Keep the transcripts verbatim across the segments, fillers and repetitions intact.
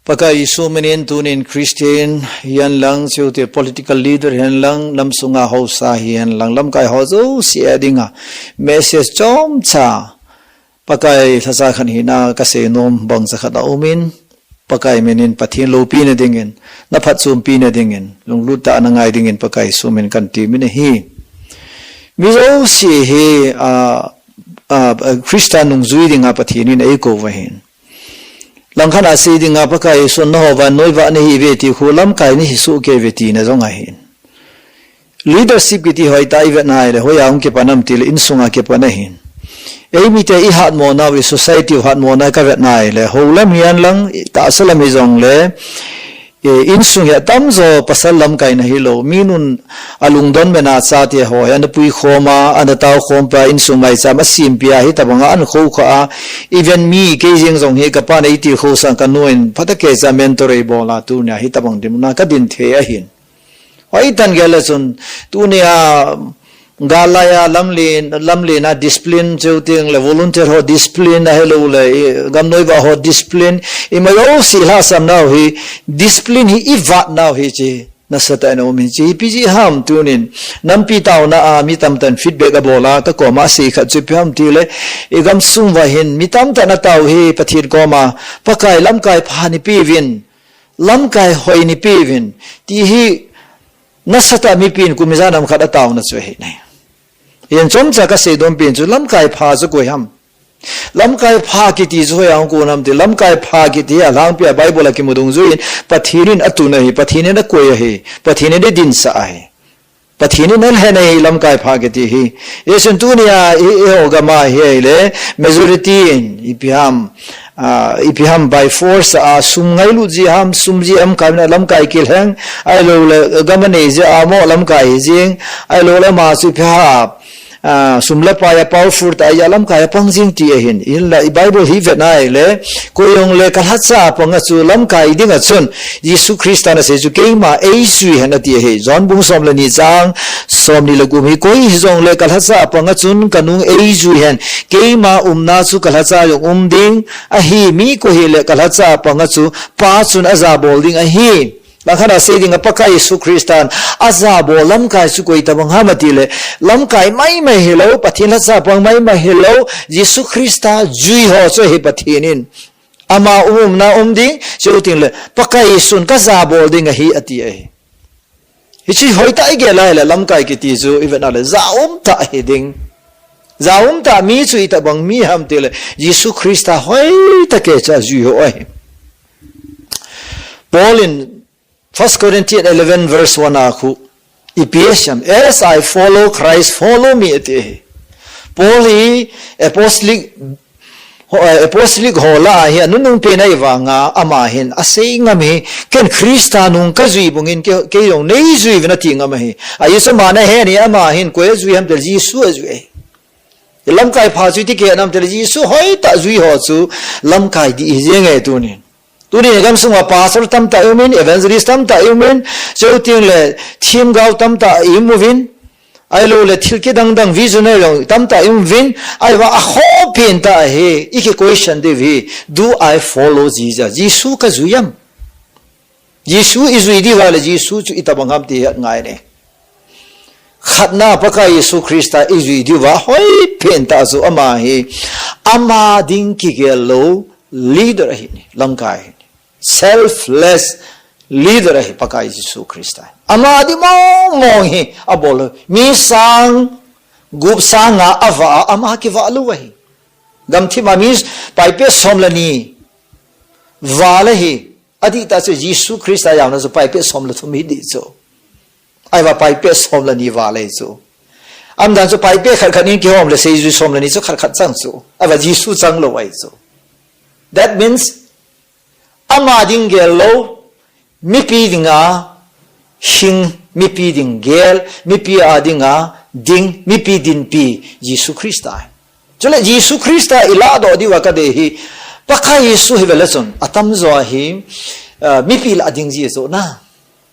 Pakai Jesu minin tunin Christian hihen lang, chutile political leader hihen lang, lamsunga haosa hihen lang, lamkai ho jouse a dinga message chomcha Pakai lhacha khat hina kasei nom bang cha khat aumin, Pakai minin Pathen loupina dingin, naphatchompi na dingin, lunglut tah a nangai dingin Pakai Jesu min kanti min ahi. Mi jouse hi, a, a, Christa nungjui dinga Pathen in eikou u ahin. Langkhat a sei dinga Pakai Jesun nangho vannoi vah nahiuve ti khu lamkai nahi soh kei uve tina jong ahin. Leadership kiti hoitah a ivet nahile, hoiya hung kipan ham tile insunga kipan ahin. Eimite ihatmo nau, i society u hatmo nau kavet nahile, hou lam hihen lang, tahsa lam hijongle, e, insung hi atamjo pasal lamkai nahilou, minun alungdon mena chate ho hi, ana puikhom a, ana taokhom pa, insung maicham asempia, hitobanga ana khoukhah a, even mi kei jeng jong hi, kapan eitilkhou sang kanu in, phatah a kei cha mentor eibol a, tunia hitobang dinmun a kadin thei ahin. Hoitah in gel le chun, tunia, gal laiya lamlen, lamlen a discipline chutile volunteer ho discipline ahilouleh, i, gamnoi vah ho discipline, ima jouse lhahsam nau hi, discipline hi ivat nau hi chu, nasatah in aum hi chu, ipi jeh ham tunin, nampi taona a mi tamtah in feedback abol a, kakoma asei khat chu ipi ham tile, i gamsung uva hin, mi tamtah in atao hi, Pathen koma, Pakai lamkai pha neipeuvin, lamkai hoi neipeuvin, ti hi nasatah a mipin kum ijat ham khat ataona chu ahi nai. Hichun chomcha kasei dom pen chu lamkai pha chu koi ham. Lamkai pha kiti chu hoiya hung kon ham ti, lamkai pha kiti alhangpia Bible a kimu dungjuiyin Pathen in atun ahi, Pathen in akoi ahi, Pathen in adinsah ahi. Pathen in alhen ahi lamkai pha kiti hi. Hichun tunia i, eiho gam a hi ahile, majority in, ipi ham, a, ipi ham by force a, sum ngailut jeh ham, sum jeh ham, kaina lamkai kilheng, ahilouleh, gam anei jeh a mo lamkai hi jeng, ahilouleh ama chu ipi ham, a, sum le pai a powerful tah a lamkai a pang jeng ti ahin. Hinla i Bible hi vet nahile, koi jongle kalhacha a panga chu lamkai dinga chun, Jesu Christa in asei chu keima eijui hen ati ahi. John bung som le ni chang, somni le gup hi, koi hijongle kalhacha a panga chun kanung eijui hen. Keima umna chu kalhacha jong um ding ahi, mi koi hile kalhacha a panga chu Pa chun ajabol ding ahi. Langkhat a sei dinga Pakai Jesu Christa in ajabol lamkai chu koi tobang ham atile, lamkai maimai hilou, Pathen lhacha pang maimai hilou, Jesu Christa jui ho chu ahi Pathen in. Ama um umna um ding, chutile, Pakai Jesun kajabol ding ahi ati ahi. Hiche hoitah a igel a ahile lamkai kiti chu ivet nahile, jaum tah hiding. Jaum tah mi chu itobang mi ham tile, Jesu Christa hoitah a chu ajui ho ahi. Paul in First Corinthians eleven verse one a khu, ipi asei ham, "As I follow Christ, follow me," ati ahi. Paul hi apostolic, ho, eh, apostolic ho lah a hi anunung pen ahi vanga ama hin asei ngam hi, ken Christa nung kajui bangin kei, kei jong neijui uvin ati ngam ahi. Ajeh chu ama nahet hi ama hin koi ajui ham tile Jesu ajui ahi. Lamkai pha chu iti kihet ham tile Jesu hoitah jui ho chu lamkai dih hi jeng e tunin. Tunin i gamsunga pastor tamtah i umin, evangelist tamtah i umin, chutile themgao tamtah i um uvin, ahilouleh thil kidang dang visionary jong tamtah i um uvin, ahivang akhoh pen tah hi, i ki question diu hi, "Do I follow Jesus?" Jesu kajui ham? Jesu ijui diu vale, Jesu chu itobang ham ti het ngai ne. Khatna Pakai Jesu Christa ijui diu va hoipen tah chu ama hi, ama ding kigel lou leader ahi ne, lamkai ahi ne. Selfless leader ahi Pakai Jesu Christa. Ama ding mong mong hi abol lou. Mi sang gup sang nga avah a ama kivah lou ahi. Gamthip a mi paipet som le ni val ahi. Adih tah chu Jesu Christa jaona chu paipet som le thum hi dih chu. Ahivang paipet som le ni val ahi chu. Aumdan chu paipet khat khat in kihom le seijui som le ni chu khat khat chang chu. Ahivang Jesu chang lou ahi chu. That means, ama ding gel lou, mipi dinga hing, mipi ding gel, mipi a dinga ding, mipi dinpi, Jesu Christa ahi. Chule Jesu Christa i lahdoh diuva kadei hi, Pakai Jesu hi vele chun, atamjo hi, eh, mipi lah ding ji chu na.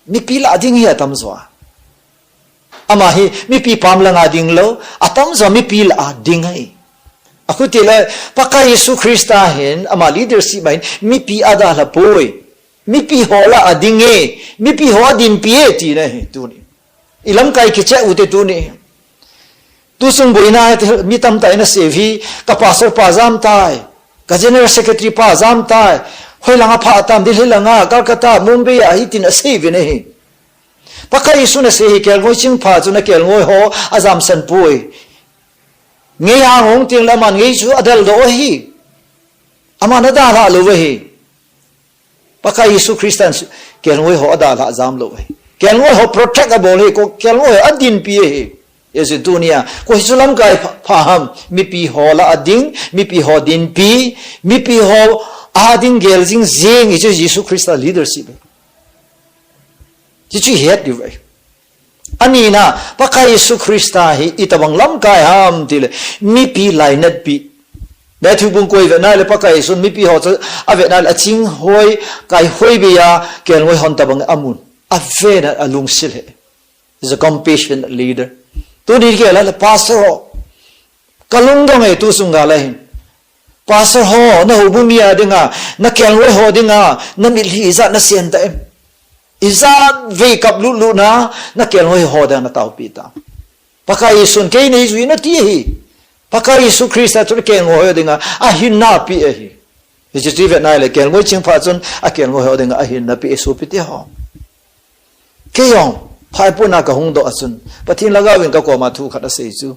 Mipi lah ding hi atamjo. Ama hi mipi pam langa ding lou, atamjo mipi lah ding ahi. Akhuti le, Pakai Jesu Christa hin, ama leadership a hin, mipi adalha poi. Mipi ho lah a ding e, mipi ho a dinpi e tina hi tuni. I lamkai kicheh u te tuni. Tusung boina mi tamtah in asei u hi, ka pastor pa jam tai, ka general secretary pa jam tai, hoilang a pha tam, Delhi langa, Calcutta, Mumbai a, hitin asei uvin ahi. Pakai Jesun asei hi, kelngoi chingpha chun akelngoi ho ajamsan poi. Ngei ahung teng le aman ngei chu adaldoh ahi. Aman adalhah lou ahi. Pakai Jesu Christan kelngoi ho adalhah jam lou ahi. Kelngoi ho protect abol ahi, ko kelngoi ho adinpi ahi. Jesu tunia, koi chu lamkai pha, pha ham, mipi ho lah a ding, mipi ho dinpi, mipi ho a ding gel jing jing, hichu Jesu Christa leadership ahi. Hichu het diu ahi. Anina, Pakai Jesu Christa hi itobang lamkai ham tile, mipi lainatpi. Matthew bung ko ivet na le Pakai Jesun mipi ho chu avet na le aching hoi, kai hoi bia, kelngoi hon tobang amun. Avet na alungsil ahi. He's a compassionate leader. Tuni kei la le pastor ho. Ka lungdong e tusung gal a hin. Pastor ho, na houbung mi a dinga, na kelngoi ho dinga, na mitlhi ijat na sen ta em. Ijat vei kap lutlut na, na kelngoi ho dinga na taopi ta. Pakai Jesun kei nei jui in ati ahi. Pakai Jesu Christa chu kelngoi ho dinga, ahinna ape ahi. Hichu chu ivet na le kelngoi chingpha chun, akelngoi ho dinga, ahinna ape ahi sopi teho. Kei jong, phaipuna kahung doh a chun, Pathen lhagao in ka koma thu khat asei chu.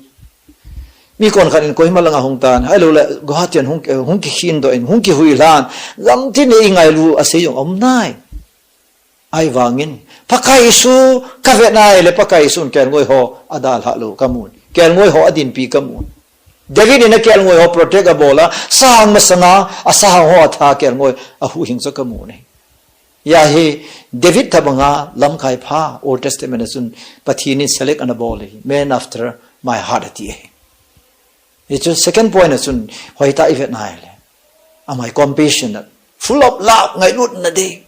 Mi konkhat in Kohima langa hung tan, ahilou le Guwahati a hung, hung kikhin doh in, hung kihui lhan, lamtin e ingailu asei jong um nai. Ahivangin, Pakai Jesu kavet na le Pakai Jesun kelngoi ho adalhah lou kamun. Kelngoi ho adinpi kamun. David in akelngoi ho protect abol a, sahang masanga, asahang ho atha kelngoi ahuhhing chu kamun ahi. Hia hi David tobanga lamkai pha Old Testament a chun Pathen in select ana bol ahi, man after my heart ati ahi. Hichu second point a chun hoitah ivet na le. Ama hi compassionate, full of love, ngailutna dei.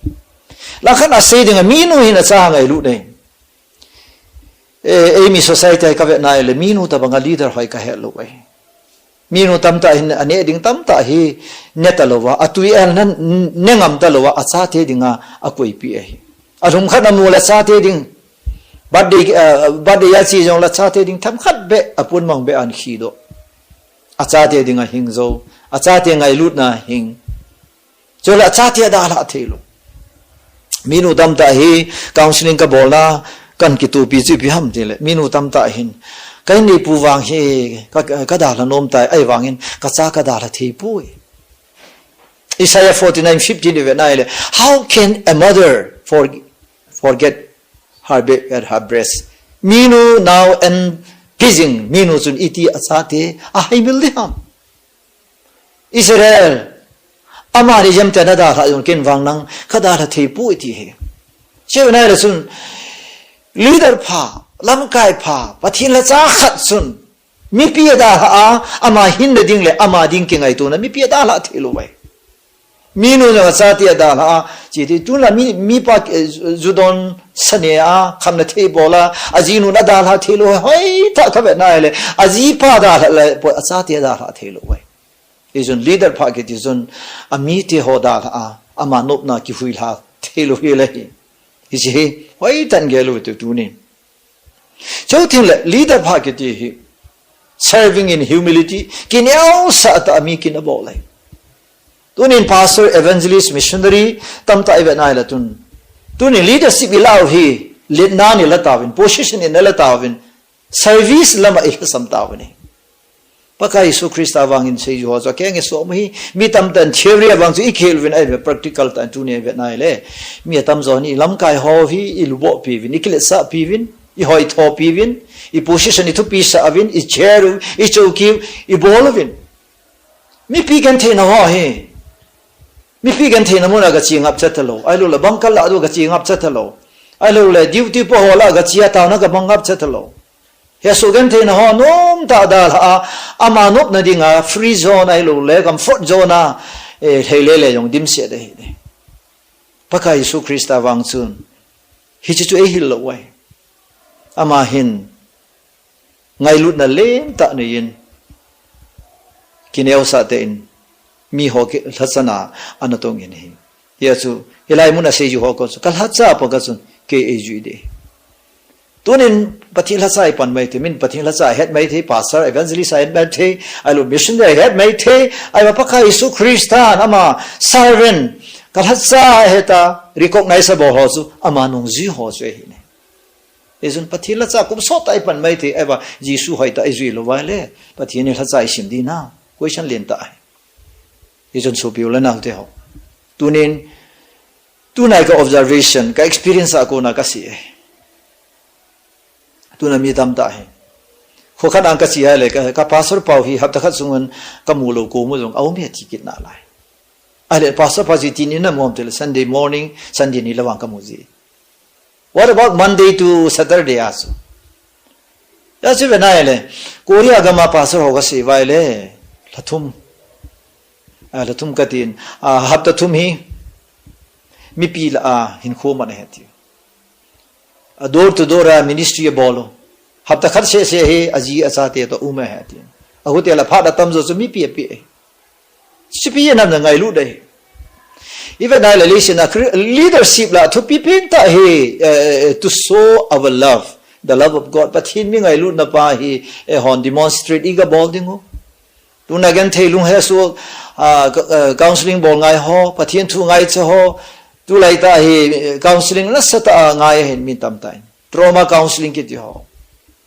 Langkhat a sei dinga minu hin acha ngailut dei. Eh, eimi society a kavet na le minu tobanga leader hoi kahet lou ahi. Minu tamtah hin aneh ding tamtah hi ne talouva, atui el na ne ngam talouva, achate dinga akoipi ahi. Alhum khat amu le achate ding, birthday, eh, birthday a che jong le achate ding themkhat beh, apun mang beh an khi doh. Achate dinga hing jou, achate ngailutna hing. Chule achate adalhah thei lou. Minu tamtah hi counseling kabol na, kan kitupi chu ipi ham tile, minu tamtah hin, ka in neipu vang hi, ka, kadalha nom tai, ahivangin, kacha kadalha thei poi. Isaiah forty-nine fifteen ivet na le, how can a mother for, forget her babe at her breast? Minu nao en pijing, minu chun iti achate ahaimil ding ham. Israel, amani jemtia nadalhah jong ken vang nang kadalha thei poi ati ahi. Chule nai le chun, leader pha, lamkai pha, Pathen lhacha khat chun, mipi adalhah a, ama hinna ding le, ama ding kingaitona, mipi adalhah thei lou ahi. Minu jong achate adalhah a, chiti tun la mi, mipa, eh, ju don sane a, khamna thei bol a, ajinun adalhah thei lou ahi, hoitah kavet na le, ajipa adalhah le, poi achate adalhah thei lou ahi. Hichun leader pha kiti chun amite ho dalha a, ama nopna kihuilha thei lou hi le hi. Hiche hi hoitah in gel u te tunin. Chuteng le leader pha kiti hi serving in humility, kineosah tah a mi kin abol ahi. Tunin pastor, evangelist, missionary tamtah ivet na le tun. Tunin leadership ilah u hi, letna in nala tauvin, position in nala tauvin, service lama ilhasam tauvin ahi. Pakai Jesu Christa vangin seiju ho chu akeng isom u hi, mi tamtah in theory a vang chu ikihil uvin ahi, practical tah in tuni ivet na le. Mi atamjo in ilamkai ho hi, iluboh piuvin, ikiletsah piuvin, ihoitho piuvin, iposition ithupisah uvin, ichair u, ichouki u, ibol uvin. Mipi gentheina ho hi. Mipi gentheina mun a gache ngapcha talou. Ahilou le bangkal lah a du gache ngapcha talou. Ahilou le duty po ho lah a gache a taona gamang ngapcha talou. Hesoh gentheina ho nomtah dalha a, ama nopna dinga free zone ahilou le comfort zone a, eh, lheile le jong dimset ahi. Pakai Jesu Christa vang chun, hiche chu eihil lou ahi. Ama hin, ngailutna lentah neiyin, kineosah tah in, mi ho ki lhachana ana tongin ahi. Hia chu, hilai mun a seiju ho koma chu, ka lhacha pa ka chun, kei eijui ding. Tunin Pathen lhacha ipan maithei, min Pathen lhacha ahet maithei, pastor, evangelist ahet maithei, ahilou missionary ahet maithei, ahivang Pakai Jesu Christan ama servant, ka lhacha aheta, recognize abol ho chu, ama nungjui ho chu ahi ne. Hijeh chun Pathen lhacha kum sot a ipan maithei, ahivang Jesu hoitah a ijui lou uva ahile, Pathen in lhacha isim ding na, question lentah ahi. Hijeh chun sopi u le naote ho. Tunin, tunai ka observation, ka experience a kona kasei e. Tuna mi tamtah hi. Kho khat a kache ahile, ka, ka pastor pau hi hapta khat sung in kamu lou, kamu jong aum e ti kit nalai. Ahile pastor pa chu iti ni namu ham tile Sunday morning, Sunday ni le vang kamu ji. What about Monday to Saturday a chu? Hia chu ve nai le, Korea gam a pastor ho kasei uva ahile, lha thum. A, lha thum katin, a, hapta thum hi, mipi lah a hinkho man ahi ati. A door to door a ministry abol u. Hapta khat seh seh hi, aji achate toh um ahi ati. A hotel a phat atamjo chu mipi ape. Chupi a nam na ngailut dei. Ivet nai le leiset a Chri-, leadership lah thupi pen tah hi, eh, to show our love, the love of God. Pathen mi ngailutna pa hi, eh, hon demonstrate iga bol ding u. Tuna genthei lunghesoh, ah, c-, eh, counseling bol ngai ho, Pathen thu ngaicha ho, tulai tah hi, eh, counseling nasatah a ngai ahin mi tamtah in. Trauma counseling kiti ho.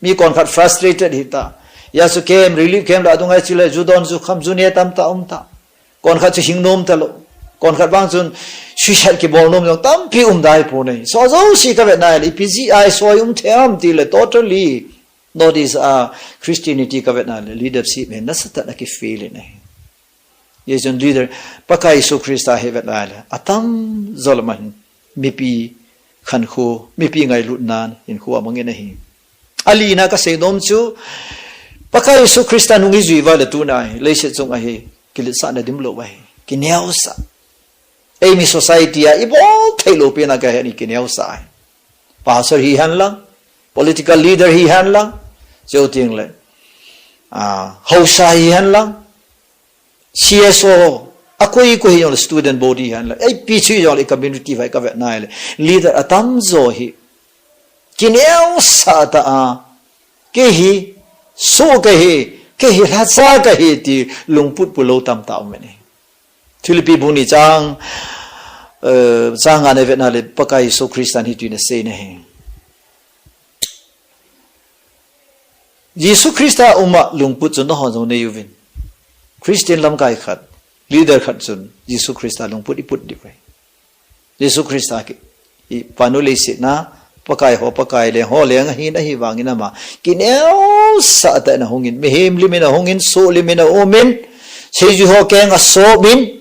Mi konkhat frustrated hita. Hia chu camp, relief camp lah a dung ahi chule, ju don ju kham, ju ne tamtah um ta. Konkhat chu hing nom talou. Konkhat vang chun suicide kibol nom jong tampi um dai pon ahi. Hicho jouse kavet nai le, ipi jeh a isoi um thei ham tile, totally. Notice a Christianity kavet nai le, leadership hi nasatah in akifail in ahi. Hijeh chun leader, Pakai Jesu Christa hi vet nai le, atamjo lam a hin mipi khankho, mipi ngailutnan hinkho amangin ahi. Alina kasei nom chu, Pakai Jesu Christa nung ijui uva le tuna hi, leiset chung a hi, kiletsahna dimlou ahi, kineosah. Eimi society a ibol theilou pen a kahe ni kineosah ahi. Pastor hihen lang, political leader hihen lang, chuteng le, ah, haosa hihen lang, C S O, akoi koi hijongle student body hihen lang, ipi chu hijongle community vai kavet nai le, leader atamjo hi, kineosah tah a, kei hi, soh kahi, kei hi lhacha kahi ti lungput pulou tamtah um e. Philippi bung ni chang, eh, chang nga na vet nai le Pakai Jesu Christan hitin asei ahi. Jesu Christa um a lungput chu nahon jong nei uvin. Christian lamkai khat, leader khat chun Jesu Christa lungput iput diu ahi. Jesu Christa ki, i panu leiset a, Pakai ho, Pakai leng ho leng ahin ahivangin ama kineosah tah in ahungin, mihem limin ahungin, soh limin aumin, seiju ho keng asopin,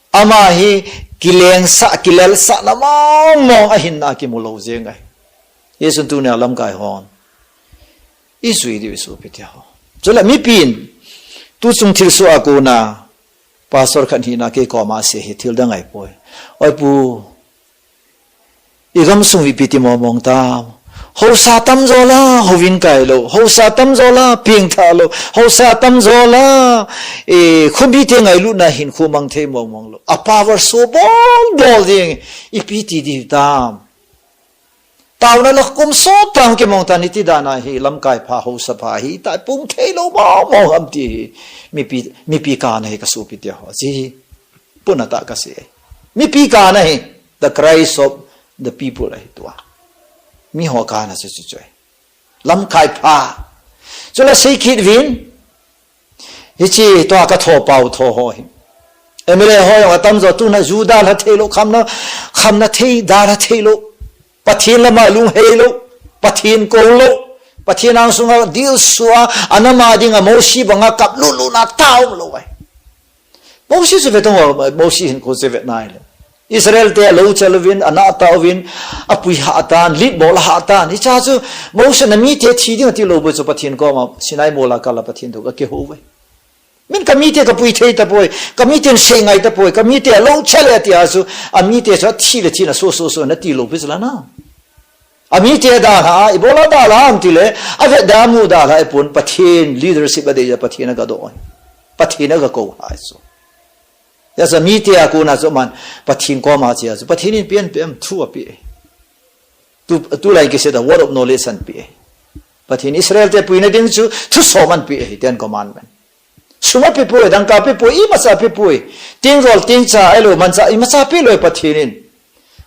ama hi kilengsah, kilelsahna mong mong ahinna kimu lou jeng ahi. Hijeh chun tuna lamkai hon ijui diu isopi teho. Chule mipin, tuchung thilsoh a kona, pastor khat hina kei koma asei hi thil dang ahipoi. Oi pu, igamsung ipi ti mong mong tam. Haosa tamjo lah, houvin kai lou. Haosa tamjo lah, pengthah lou. Haosa tamjo lah, eh, khomite ngailutna hinkho mang thei mong mong lou. A power show bol bol ding, ipi ti ding tam. Taona lah kum sot tah kimong tan iti dan a hi lamkai pha haosa pha hi, ta pung thei lou mong mong ham ti hi. Mipi, mipi kana hi kasopi teho. Chi hi, puna tah kasei. Mipi kana hi, the cries of the people ahi tua. Miho kana chu chu chu ahi. Lamkai pha. Chule sei kit uvin, hiche tua ka tho pau tho ho hi. M L A ho jong atamjo tuna ju dalha thei lou, khamna, khamna thei dalha thei lou. Pathen lama lunghei lou. Pathen kou lou. Pathen angsunga dilsu a, anam a dinga Mosi banga kap lut lut na taum lou ahi. Mosi chu ve tong, Mosi hinkho chu ve nai le. Israel te alou chal uvin, anah tah uvin, apui hah tan, lit bol hah tan. Hicha chu Mosi in amite thi ding ati lou bou chu Pathen koma Sinai mol a kal a Pathen thu akihou uve. Min kamite kapui thei tapoi, kamiten sei ngai tapoi, kamite alou chal e tia chu, amite chu athi le thi na so so so nati lou pi chu la na. Amite dalha, ibola dalha ham tile, avet da mu dalha ipon Pathen leadership a deija Pathen agadoh. Pathen agakou hai chu. Hiche mite a kona chu aman Pathen koma ache a chu Pathen in pen pen thu ape. Tu, tulai kisei a word of knowledge ahin pe. Pathen Israel te puina ding chu thusom ahin pe ahi, Ten Commandment. Sum ape poi, dangka ape poi, imacha ape poi. Tenggol, tengcha, ahilou, mancha, imacha ape lou Pathen in.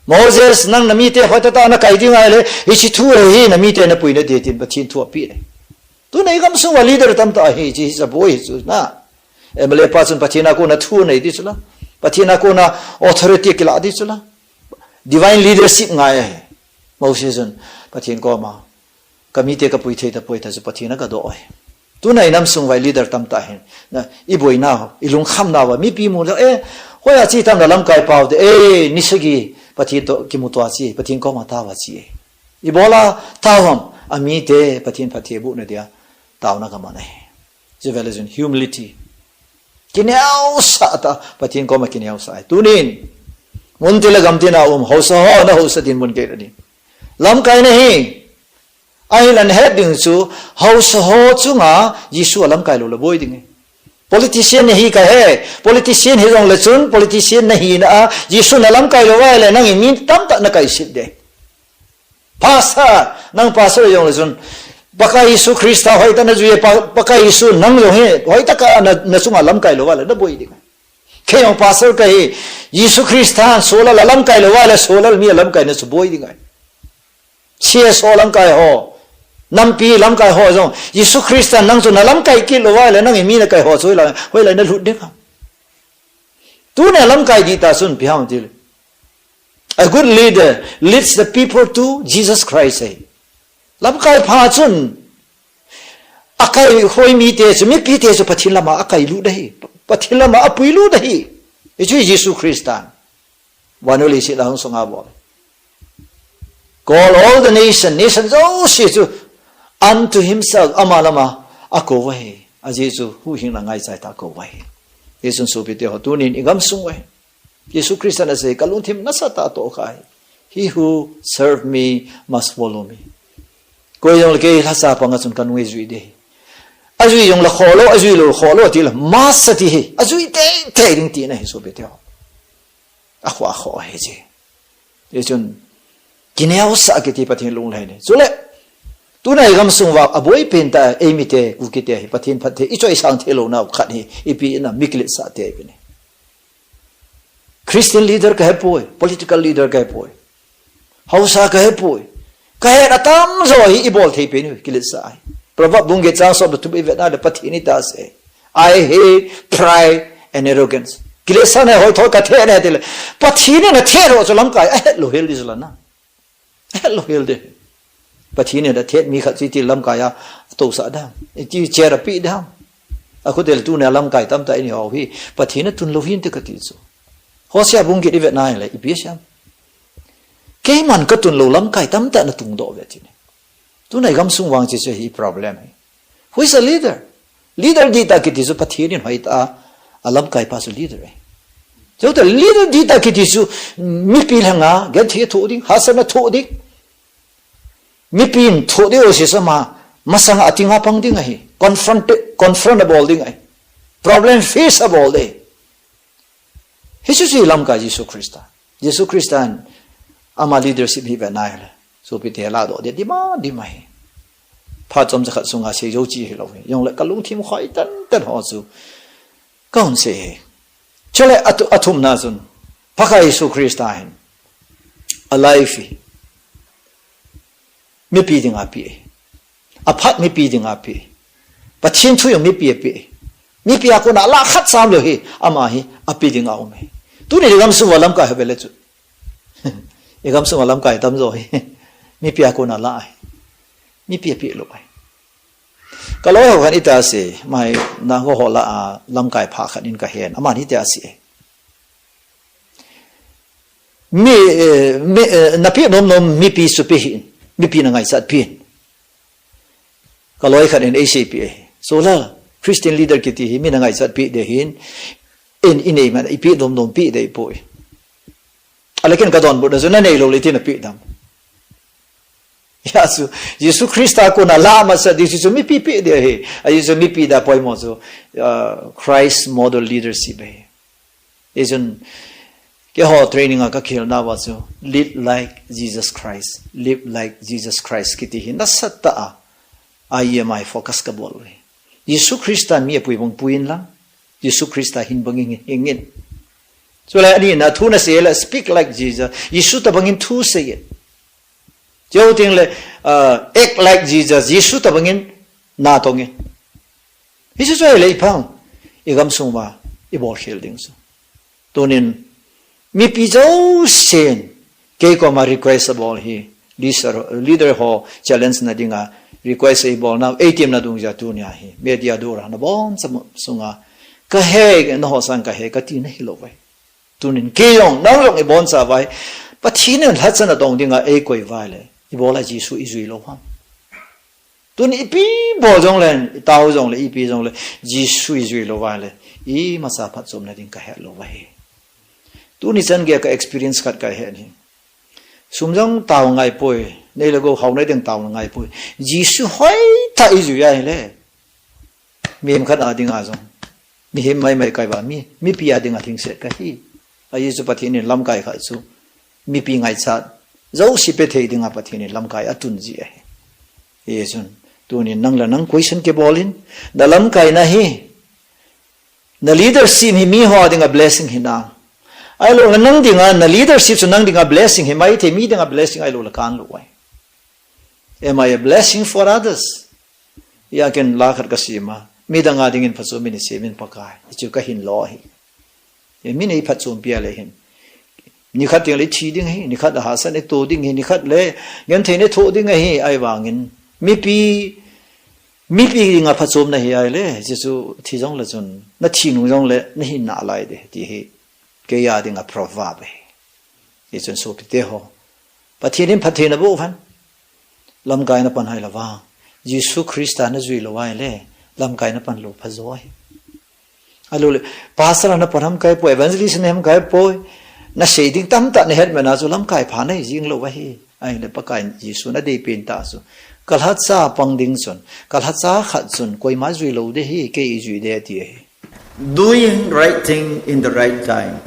Moses, nang namite hoitah tah a nakai ding ahile, hiche thu hi namite napuina ding tin Pathen thu ape le. Tuna igamsung uva leader tamtah ahi, hiche hi aboi hi chu na. M L A pa chun Pathen a kona thu anei ding chu la. Pathen a kona authority akilah ding chu la. Divine leadership ngai ahi. Moses chun Pathen koma, kamite kapui thei tapoi, tia chu Pathen in agadoh ahi. Tuna inamsung uva leader tamtah ahin. Na, iboinau, ilungkhamnau va, mipi mu le, eh, hoiya che tam nalamkai pau te, eh, ni sagi, Pathen toh kimuto a che, Pathen koma tao a che. Ibola tao ham, amite, Pathen phattheibohna dia, taona kaman ahi. Hiche vele chun humility. Kineosah tah, Pathen koma kineosah ahi. Tunin, mun til le gam til a um, haosa ho, nahaosa dinmun gei ding. Lamkai nahi, ahinla nahet ding chu, haosa ho chunga, Jesu alamkai lou le boi ding ahi. Politician nahi kahe, politician hijongle chun, politician nahina a, Jesu nalamkai lou uva ahile, nangin mi tamtah nakaisit ding. Pastor, nang pastor jong le chun, Pakai Jesu Christa hoitah a najui, Pa-, Pakai Jesu nang jong hi, hoitah a na, nachunga lamkai lou uva le, naboi ding. Kei jong pastor kahi, Jesu Christa in solar alamkai lou uva le, solar mi alamkaina chu boi ding ahi. C S O lamkai ho, nampi lamkai ho jong, Jesu Christa in nang chu nalamkai kit lou uva le, nangin mi nakai ho chu hoilai, hoilai nalut ding ham. Tuna lamkai dihtah chun ipi ham tile. A good leader leads the people to Jesus Christ ahi. Lamkai pha chun, akai hoi mite chu, mipite chu Pathen lama akailut ahi. Pathen lama apuilut ahi. Hichu Jesu Christa in. Vannoi leiset a hung sunga bol. Call all the nation, nation jouse chu unto himself, ama lama akou uva ahi. Ajeh chu huhhingna ngaicha tah a akou uva ahi. Hichun sopite ho, tunin igamsung uva hi Jesu Christa in asei, kalungthim nasatah a atohkha ahi. He who serve me must follow me. Koi jong le kei lhacha panga chun kanung eijui ding ahi. Ajui jong le kholou, ajui lou kholou tile, must ati hi. Ajui teitei ding tina ahi sopite ho. Akhoh, akhoh ahi che. Hichun, kineosah kiti Pathen lunglhai ahi. Chule, tuna igamsung uva, aboi pentah, eimite, Kukite hi, Pathen phatthei, ichoisang thei louna khat hi, ipi ham, mi kiletsah te ipi ham. Christian leader kahepoi, political leader kahepoi. Haosa kahepoi. Kahet atamjo hi ibol thei pen hi, kiletsah ahi. Proverb bung get chang som le thum ivet na le Pathen in hitia asei. I hate pride and arrogance. Kiletsahna hoithoi kathet e tile. Pathen in athet ho chu lamkai ahet lou hel ding chu la na. Ahet lou hel ding. Pathen in athet mi khat chu iti lamkai a atousah ding ham. Iti chair ape ding ham. Akhutel tuna lamkai tamtah in iho hi. Pathen in atun lou hinte kati chu. Hosea bung get ivet na le ipi asei ham. Keiman katun lou lamkai tamtah natungdoh uve tina. Tuna igamsung vang hiche hi problem ahi. Who is a leader? Leader dihtah kiti chu Pathen in hoitah a alamkai pa chu leader ahi. Chutah leader dihtah kiti chu mipi lhanga genthei thoh ding, hahsatna thoh ding. Mipin thoh ding jouse chu ama masanga atinga pang ding ahi. Confront, confront abol ding ahi. Problem face abol ding ahi. Hichu chu lamkai Jesu Christa. Jesu Christa in ama leadership hi ivet na le. Sopite ladoh ding dima, dima ahi. Phat chomcha khat sunga seijou chu hilou hi. Jongle kalungthim khoi tantan ho chu. Kahung sei hi. Chule athu-, athumna chun. Pakai Jesu Christa hin. A life hi. Mipi dinga ape. Aphat mipi dinga ape. Pathen thu jong mipi ape. Mipi a kona alah khat sam lou hi, ama hi ape dinga aum e. Tuni igamsung uva lamkai ho vele chu. Igamsung uva lamkai tamjo hi. Mipi a kona alah e. Mipi ape lou e. Kaloi ho khat in hitia asei, mai na ho ho lah a lamkai pha khat in kahen. Aman hitia asei. Mi, eh, mi, eh, napeh nomnom mipi chu peh in, mipi nangaichat peh in. Kaloi khat in eiseipeh e. Solar, Christian leader kiti hi mi nangaichat peh ding ahin, in, inei man, ipeh nomnom peh ding ahipoi. Ahile ken kadonbutna chu nanei lou le iti napeh ding ham. Hijeh chun, Jesu Christa kona lah masat ding chu mipi peh ding ahi. Ajeh chu mipi dia poimo chu, uh, Christ model leadership ahi. Ijun, keiho training a kakihilna uva chu, "Lead like Jesus Christ, live like Jesus Christ," kiti hi nasatah a, I M I focus kabol uve. Jesu Christa mi apuibang puiyin lang, Jesu Christa hin bangin hingin. Chule ani na thu nasei le, "Speak like Jesus," Jesu tobangin thu seiyin. Chuteng le, uh, "Act like Jesus," Jesu tobangin natongin. Hichu chu ahile ipi ham, igamsung uva ibolkhel ding chu. Tunin, mipi jousen, kei koma request abol hi, leader, leader ho challenge na dinga request eibolnau, eitemna dungjui a tunia hi, media dura nabonchauva sunga, "Kahe, nangho sanga kahe," kati nahilouve. Tunin, kei jong, nang jong ibonchauva hi, Pathen in lhacha natong dinga eikoi uva ahile, ibola Jesu ijui lou ham. Tun ipi bol jongle, itao jongle, ipi jongle, Jesu ijui lou uva ahile, imacha phatchomna ding kahet lou uva ahi. Tuni chan geiya ka experience khat kahet ahi. Sum jong tao ngaipoi, nei le gou haona ding tao ngaipoi. Jesu hoitah ijui ahile, mihem khat a dinga jong, mihem maimai kahi uva, mi, mipi a dinga lhingset kahi. Ajeh chu Pathen in lamkai khat chu, mipi ngaichat jouse pethei dinga Pathen in lamkai atun ji ahi. Hijeh chun, tunin nang le nang question kibol in, nalamkaina hi, na leadership hi miho dinga blessing hinam. Ahilouleh nang dinga, na leadership chu nang dinga blessing himaithei, mi dinga blessing ahilouleh kanlou ahi. Am I a blessing for others? Hia ken la khat kasima, midang a dingin phatchom min isem in Pakai, hichu kahin lo ahi. E, min eiphatchompi a le hin, nikhat teng le ithi ding ahi, nikhat le hahsatna ito ding ahi, nikhat le gentheina ithoh ding ahi, ahivangin mipi, mipi dinga phatchomna hi ahile, hichu thi jongle chun, nathi nung jongle nahin nalai ding, ti hi keiya dinga proverb ahi. Hichun sopite ho, Pathen in phatthei naboh uvin, lamkaina pan hih louva, Jesu Christa najui lou ahile, lamkaina pan lou phajo ahi. Ahilouleh, pastor a napan ham kaipoi, evangelist nahi ham kaipoi, nasei ding tamtah nahet man a chu lamkai pha nahi jing lou ahi. Ahile Pakai Jesu nadeipen tah chu, kalhacha pang ding chun, kalhacha khat chun koima jui lou ding ahi, kei ijui ding ati ahi. Doing right thing in the right time.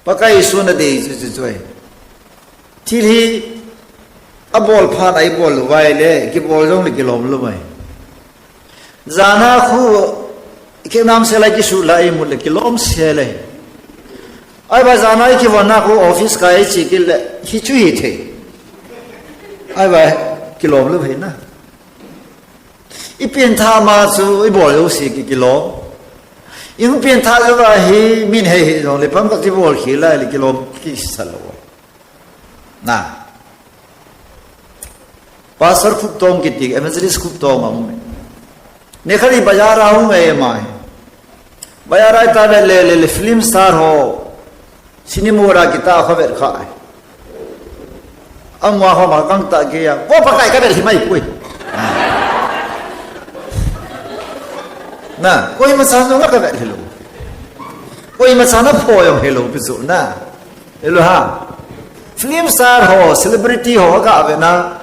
Pakai Jesu nadei chu chu chu ahi. Thil hi abol phat a ibol lou uva ahile, kibol jongle kilom lou ahi. Jana khu, ikhenam sel a kisuh lai imut le kilom sel ahi. Ahivang jana ikivon a khu office kai iche kit le, hichu hithei. Ahivang kilom lou ahi na. Ipengthah ma chu ibol jouse ki, kilom. Ihung pengthah jouva hi min heihei jongle, pam khat kibol khel lai le kilom kisa lou. Na. Pastor Khuptong kiti, Evangelist Khuptong aum e. Nikhat hi bazar a hung e ama hi. Bazar a ita vet le, le, le film star ho cinema hall a kita kha vet kha e. Ama ho ma kang ta kei a, vo Pakai, kavet himai poi. Na, koima chan jong kavet hilou. Koima chan aphoh jong hilou pi chu na. Hello ha. Film star ho, celebrity ho, aga vet na.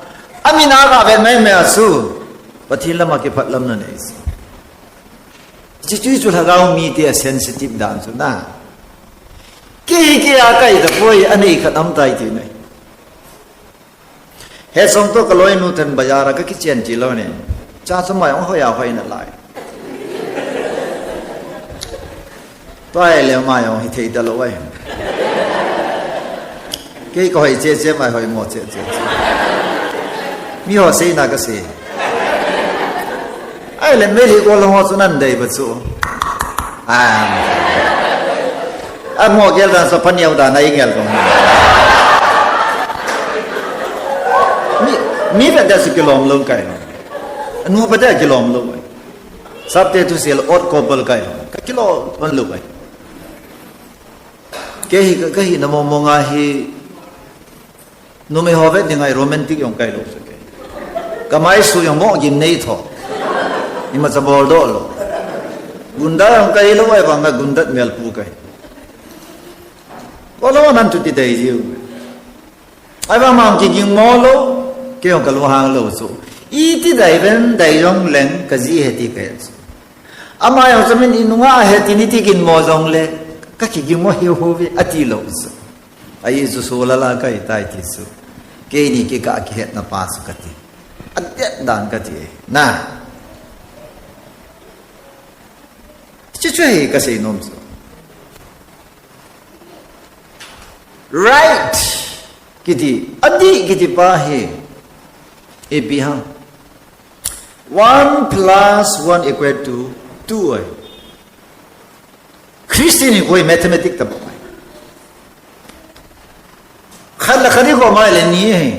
Amin a aga vet mai mai a chu, Pathen lama kiphatlamna nei chu. Hichu chu lhagao mite a sensitive dan chu na. Kei, kei a kai tapoi, anei khat aum tai ti nei. Hechong toh kaloinu ten bazar a kakichen tilou nin, cha chu ama jong hoi a hoi nalai. Tua ahile ama jong hithei talou ahi. Kei kahoi cheh cheh, ama hoi mo cheh cheh. Miho seina kasei. Ahile Meitei kol ho chu nadei ba chu. A, amo gel dan chu paneo dan a ingel dong. Mi, mi vet a chu kilom lou kai. Nupa te kilom lou. Sapte thusei le odd couple kai. Kakilom lou kai. Kei hi, ka, kahina mong mong a hi, numei ho vet dinga hi romantic jong kai lou chu kei. Kamai su jong mo gin nei tho. Imacha bol doh lou. Gunda jong kai lou, ahivang a gunda melpu kai. Bol lou nan chu ti dei jiu. Ahivang mang kiging mo lou, kei jong kalunghang lou chu. Iti dei ven dei jong leng kaji ahi ti kai chu. Ama jong chu min inunga ahi ti niti gin mo jongle, Ka kigimo hiu hiu ve, ati lou chu. Ahi chu, so lala ka hi tai ti chu. Keini kikah kihetna pa chu kati. Adet dan kati. Na. Chuchu hi kasei nom chu. Right. Kiti. Adih kiti pa hi. Ipi ham. One plus one equal to two ahi. Christian hi koi mathematics tabang ahi. Khat le khat hi koi mai le ni ahi.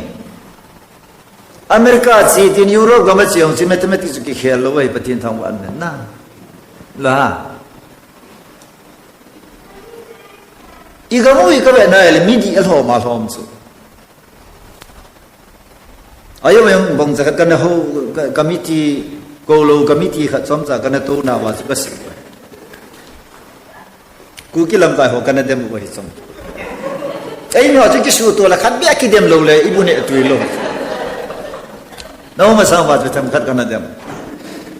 America che tin Europe gam a che hung che mathematics chu kikhel lou ahi, Pathen thangvah in na. La. I gam u hi ka ve nai le mi dih a lhom a lhom chu. Ayo, ayo, bang cha khat kana ho, ka, committee, ko lou committee khat chom cha kana tou na va chu ka si. Kuki lamkai ho kana dem u hi chom. Ei no chu kisu to la khat bia kidem lou le, i bu ne tui lou. Na ho masang va chu themkhat kana dem.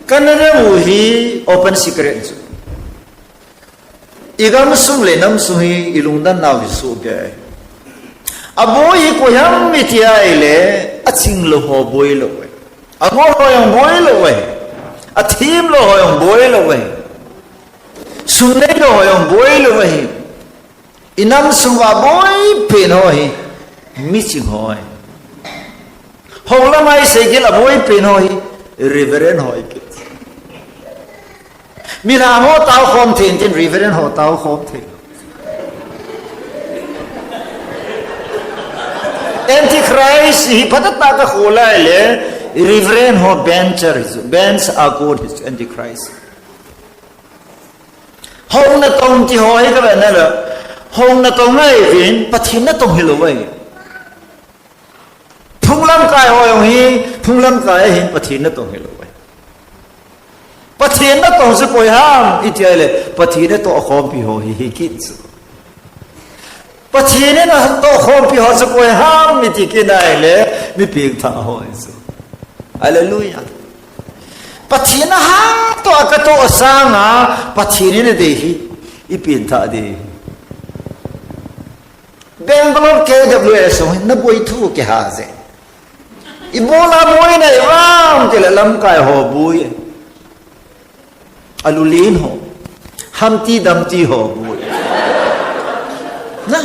Kana dem u hi open secret chu. I gamsung le namsung hi i lungdon nau hi soh kei. Aboi hi koi ham i ti a ahile, aching lou ho boi lou ahi. Angol ho jong boi lou ahi. Athem lou ho jong boi lou ahi. Sum nei lou ho jong boi lou ahi. I namsung uva boi pen ho hi miching ho ahi. Hou lam a i sei gel a boi pen ho hi Reverend ho ahi kit. Milham ho tao khom thei in tin Reverend ho tao khom thei. Antichrist hi phatah a ka kholai le Reverend ho bencher, bench a god hi Antichrist. Hou natong ti ho hi ka ve na le. Hou natong ahi vin Pathen natong hilou ahi. Phung lamkai ho jong hi, phung lamkai ahin Pathen natong hilou ahi. Pathen natong chu koi ham i ti a ahile, Pathen natoh khompi ho hi hi kit chu. Pathen natoh khompi ho chu koi ham i ti kit a ahile, mi pengthah ho hi chu. Hallelujah. Pathen a hatoh a ka toh sanga, Pathen nadei hi i pengthah ding. Bangalore K W S hung hin na boi thu kiha je. Ibola boi na i vang ti le lamkai ho boi. Alu len ho. Humpty Dumpty ho boi. Na.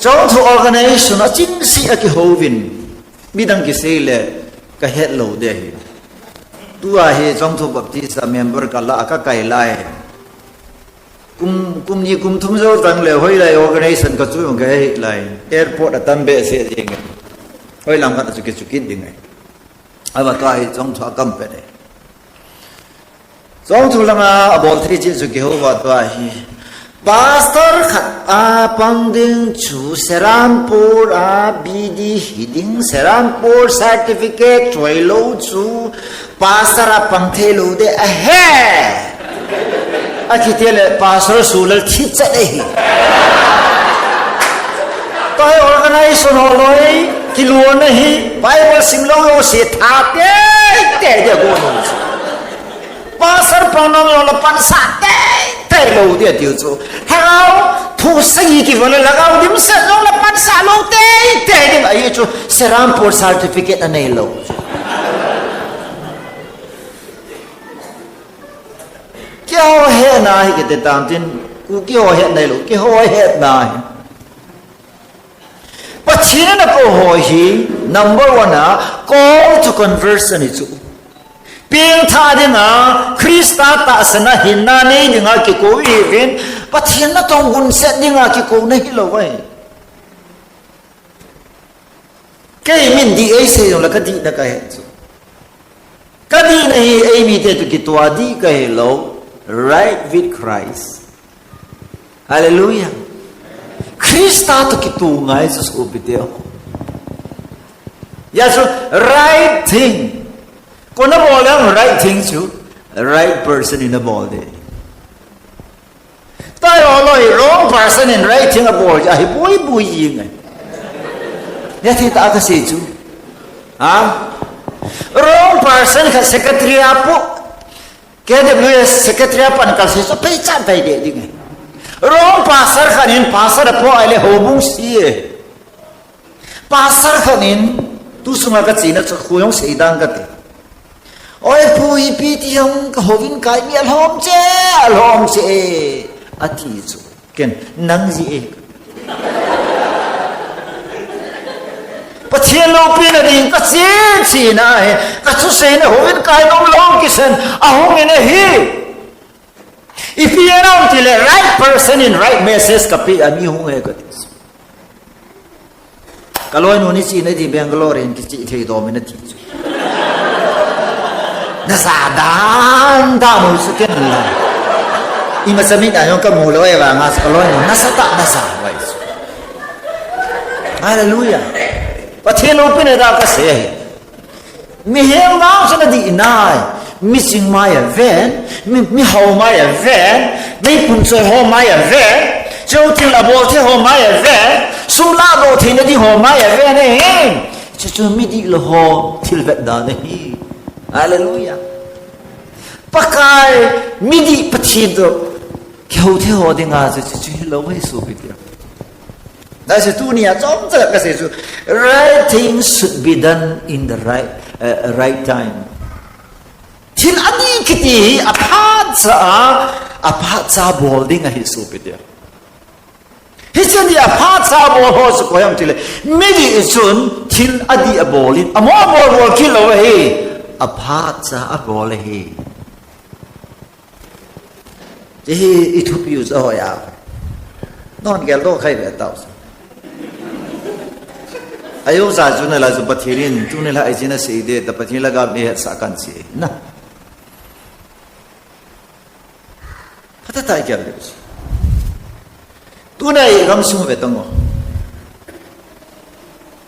Chongthu organization a chingse a kihouvin. Midang kisei le ka het lou ding ahi. Tua hi Chongthu Baptist a member ka la a ka kai lai. Kum, kum ni kum thum jou tang le hoilai organization ka chu jong ka hei lai. Airport a tam behseh jeng. Hoilam khat a chu kichu kit ding ahi. Ahivang tua hi Chongthu a kam pet ahi. Chongthu langa abol thei cheh chu kihou va tua hi. Pastor khat a pang ding chu Serampore a B D hi ding, Serampore certificate choi lou chu Pastor a pang thei lou ding ahi. Akiti le Pastor Sulal thi chat ahi. Tua hi organization ho loi, kilona hi, Bible sim lou jouse tha teitei ding a gon u chu. Pastor pang nom jong le pansah teitei lou ding atiu chu. Lhagao thu sagi kivon le lhagao dimset jong le pansah lou teitei ding ahi chu. Serampore certificate anei lou. Keiho hetna hi kiti tam tin, Kuki ho hetna hilou, keiho hetna hi. Pathen in akou ho hi, number one a, call to conversion ahi chu. Pengthah dinga, Christa tahsan a hinna nei dinga kikou ihiuvin, Pathen natong gunset dinga kikou nahi lou ahi. Kei min dih eisei jongle kadihna kahe chu. Kadihna hi eimite toh kitoh a dih kahe lou, right with Christ. Hallelujah. Christa toh kitoh ngai chu sopite. Hijeh chun right thing. Koi in abol ding right thing chu, right person in abol ding. Tua hilou hi wrong person in right thing abol chu ahi boi boi jing e. Hiti tah a kasei chu. Ha? Wrong person khat secretary a pu. K W S secretary a pan kal sei chu pei chan tai de ding e. Rong pastor khat in pastor a po ai le ho bung si e. Pastor khat in tu sunga ka china chu khu yong sei dang ka te. Oi pu ipi ti hong ka hovin kai mi a lhom che, a lhom che e. A ti chu. Ken, nang ji e. Pathian loupina ding ka chin chin a he, ka thuseina hovin kai nom lou kisan, a hung in ahi. Ipi a nom ti le right person in right message ka pe a mi hung e ka ti. Ka loinu ni chi na di Bangalore in kichi thei dom in ati chu. Na sa dan dan u su ken la. Ima sa mi da yong ka mu lo e va nga sa ka loinu na sa ta na sa vai su. Hallelujah. Pathian loupina da ka sei. Mihem vang chu na di nai, mi ching mai a ven, mi, mi hau mai a ven, mi pun choi ho mai a ven, cheu thil a bol thei ho mai a ven, sum la do thei na di ho mai a ven e. Chu chu mi di lo ho thil vet da na hi. Hallelujah. Pakai mi di Pathian to ki ho thei ho dinga chu chu chu hi lo mai su pi ti. That's it, tunia chomcha ka sei chu, right thing should be done in the right, uh, right time. Thil a di kiti hi a phat cha a, a phat cha bol ding ahi su pi dia. Hi chen di a phat cha bol ho su ko yam ti le. Mi di chun thil a di a bol in, a mo bol bol ki lo ahi. A phat cha a bol ahi. Ti hi i thupi u chu a hoi a. Non gel do khai ve tau. Ayo za chu na la chu Pathian in, tu ni la ai chi na sei de, ta Pathian la gam ni het sa kan si. Na. Phat ta gel de. Tuna i gam sung ve tang o.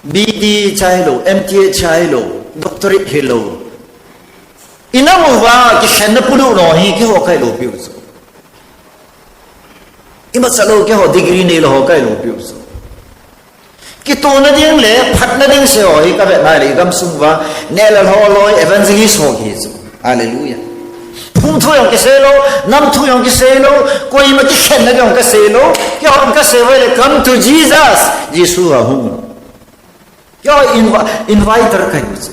B D chai lo, M T H chai lo, doctorate hi lo. Ina mu va ki khen na pulu no hi ki ho kai lo piu chu. Ima sa lo ki ho degree nei lo ho kai lo piu chu. Ki to na ding le, phat na ding se ho hi ka ve nai le, i gam sung va, ne la ho lo, evangelist ho ki chu. Hallelujah. Phung thu yong kisei lo, nam thu yong kisei lo, koima kikhenna yong kasei lo, kihon kasei vai le, come to Jesus. Jesu a hung. Kihon invi-, inviter kahi chu.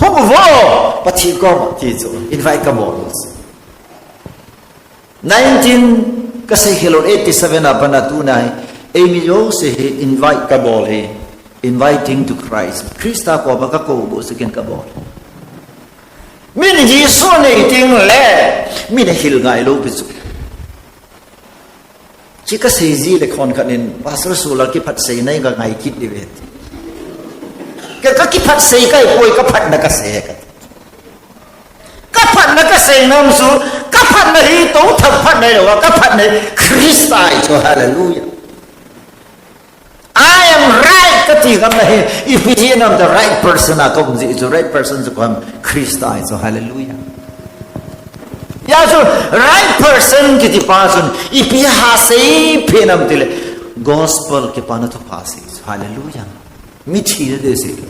Hung vo, Pathen koma ti chu, invite kabol chu. Nineteen, kasei khel lou, eighty seven a pat a tuna hi, eimi jouse hi invite kabol hi, inviting to Christ. Christa koma kakou bou chu ken kabol. Min Jesu nei teng le, min ahil ngai lou pi chu. Chi kasei ji le khon khat in, Pastor Sula kiphatsei nai ka ngai kit di ve. Ka, ka kiphatsei kai poi, ka phatna kasei ka. Ka phatna kasei nom chu, ka phatna hi to thak phatna lo, ka phatna hi Christa ahi chu, hallelujah. I am right, kati ngam na hi, if he am the right person, a ka um ji chu right person chu ko am Christa ahi chu, hallelujah. Ya chu right person kiti pa chun, ipi ha sei phe nam ti le, gospel kipana thupha sei chu, hallelujah. Mi thi na de sei chu.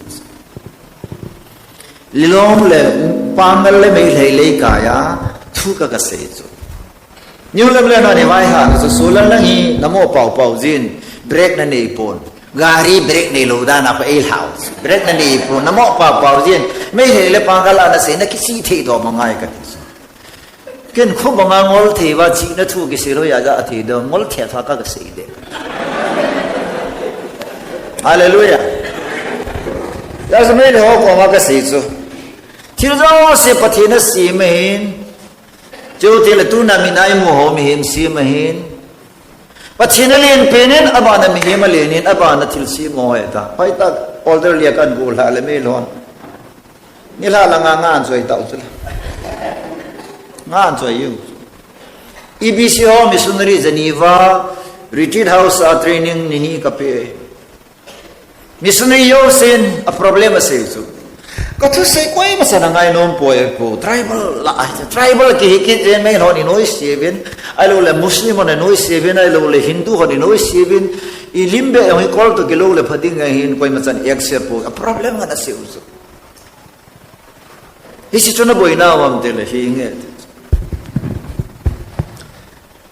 Lilong le Pangal le Meitei lei kaiya thu ka kasei chu. New Lamlen a ni vai ha chu, Sulan lang hi namo pau pau jin, brake na nei pon. Gari brake nei lou dan a ko ei hlau. Brake na nei pon, namo pau pau jin. Meitei le Pangal a nasei na kisi thei do ma ngai ka ti chu. Ken khu banga ngol thei va chi na thu kisei lou ya ja a thei do, ngol thei tha ka kasei de. Hallelujah. Ya sa Meitei ho koma kasei chu. Thil jouse Pathen in asem ahin. Chuteng le tuna min a imu ho mihem sem ahin. Pathen alen pen in, abana mihem alen in, abana thilsem ho ahi ta. Hoitah, order lia kan bu la le Meilhon. Nilhah langa nga an choi tau chu la. Nga an choi u. E B C ho missionary Geneva, Retreat House a training ni ni ka pe. Missionary jousen a problem asei chu. Ka thusei koima chan angai nom poi ko. Tribal la, tribal kihi kit jeng Meilhon i noise uvin. Ahilou le Muslim hon i noise uvin, ahilou le Hindu hon i noise uvin. I lim beh jong hi kol toh kilou le pha ding ahin koima chan accept poi. A problem ngan asei u chu. Hiche chu naboina um am tile hi nge.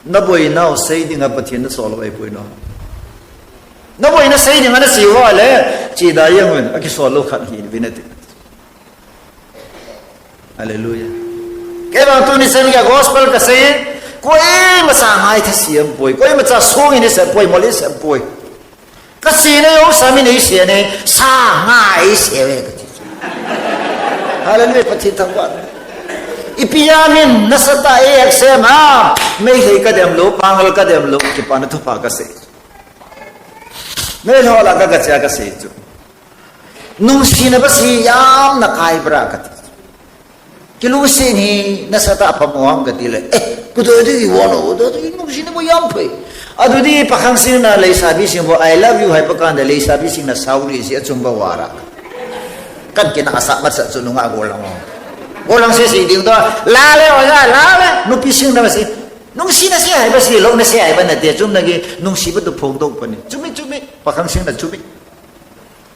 Naboina u sei dinga Pathen nasol lou ahipoi no. Naboina sei dinga nasei uva le, chida jeng uvin, akisol lou khat hi uvin ati. Hallelujah. Kei vang tuni chan geiya gospel kasei, koima cha ngai tha siam poi, koima cha song in isem poi, mol isem poi. Kasei na jong sa min eisei ne, sa ngai sei ve kati. Hallelujah, Pathen thangvah. Ipi jeh a min nasatah a ei accept ham, Meitei kadem lou, Pangal kadem lou, kipana thupha kasei. Meilhei la ka, kache a kasei chu. Nungsina basi jam nakai bra kati. Kilungset hi nasatah a phamo ham kati le. Eh, kudoi ding i won o, doi ding nungsina bo jam phei. Adu di pakhang sing na leisabi sing bo, "I love you," hai pakan da leisabi sing na sauri si achum ba wara. Kan kina asa mat sa chu nunga golang o. Golang si si ding do, la le o ya, la le, nupi sing na si. Nungsina si hai ba si, lou na si hai ba na te, chum na gi, nungsi ba tu phong dong pa ni. Chumi, chumi, pakhang sing na chumi.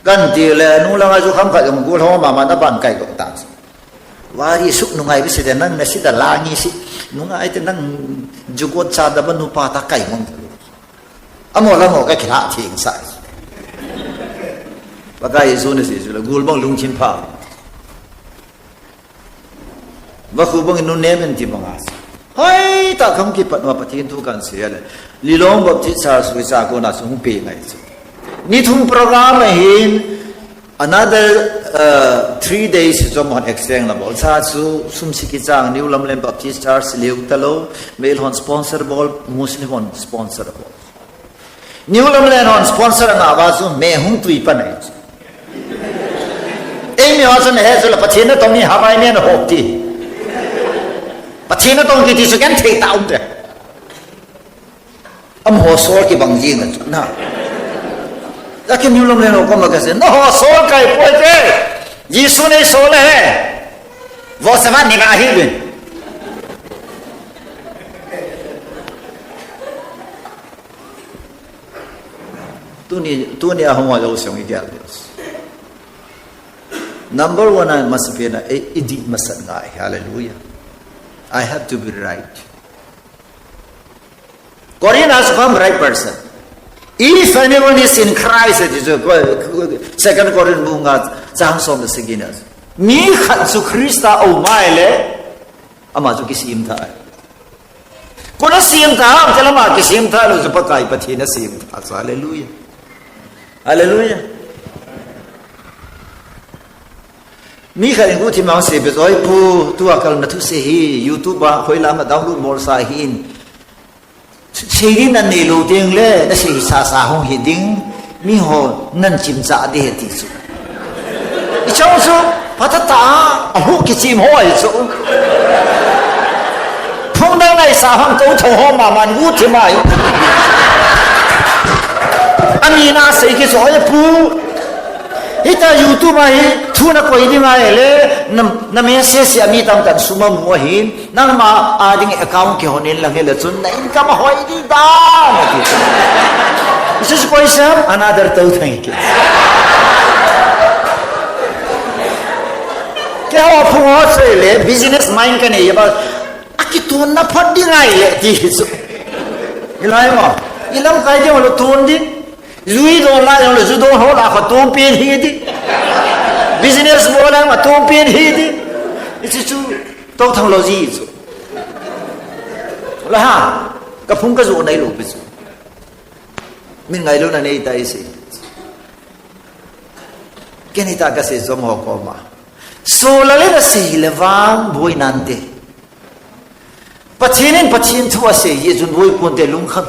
Kan ti le, nung langa chu kham khat jong gul ho mama na ban kai ko ta. Wari suk nungai bi se de nang na si da langi si. Nungai te nang jugot cha da ba nu pa ta kai mong. Amo la mo ka kila thing sa. Ba kai su ne si su le gul bang lung chin pha. Vakhu bang in nunem in ti banga. Hoi, ta kham kipat ma Pathen thu kan sei le. Lilong Baptist Church wi cha ko na sung pe ngai chu. Ni thum program ahin another uh, three days chu mon extend na bol. Cha chu sum siki chang New Lamlen Baptist Church liu ta lo. Mel hon sponsor bol, Muslim hon sponsor bol. New Lamlen hon sponsor nga ba chu me hung tui pa nei chu. Ei mi ho chu na he chu la Pathen na tong ni ha bai ne na hop ti. Pathen na tong kiti chu ken thei ta um te. Am ho sol ki bang jing na chu na. Laki New Lamlen ho ko ma ka se. Na ho sol kai poi te. Jesu nei sol he. Vo sa va ni va hi bin. Tuni, tuni a hong a lo siang i gel Dios. Number one a masa pena, e, i di masa ngai. Hallelujah. I have to be right. Corinth has become right person. If anyone is in Christ, it is a, Second Corinth bunga chang som the siginas. Mi khat chu Krista o mai le, ama chu kisim thai. Kona sim ta, am chala ma kisim ta, lo chu Pakai Pathen a sim ta. Hallelujah. Hallelujah. Mi khat in guthi mang se be zoi pu, tua kal na thu se hi, YouTube a, khoi lam a download mol sa hin. Sei din nan nei lo ding le, na sei sa sa hong hi ding. Mi ho nan chim cha di he ti chu. I chong chu, phatata, a hu kichim ho ai chu. Phung dang nai sa hong to thong ho ma man gu thi mai. Ami na sei ki so e pu. Hita YouTube a hi, thu na koi ding ai le, na, na message a mi tam tan suma mu ahin. Nangma a ding account kihon in lang hile chun na income hoi di dan ati. This is question another to thank you. Keiho phung ho sei le business mind kanei ba akitun na phat ding ai le ti chu. Hilai ma. Ilam kai ding lo tun ding. Jui don la jong le ju don ho la kho tum pin hi di. Business bol la ma tum pin hi di. Hichu chu to thang lo ji chu. La ha. Ka phung ka ju nei lo pi chu. Min ngai lo na nei tai si. Kei ni ta ka se som ho ko ma. So la le na se le vang boi nan te. Pathen in Pathen thu a sei hi chun voi pon te lung kham.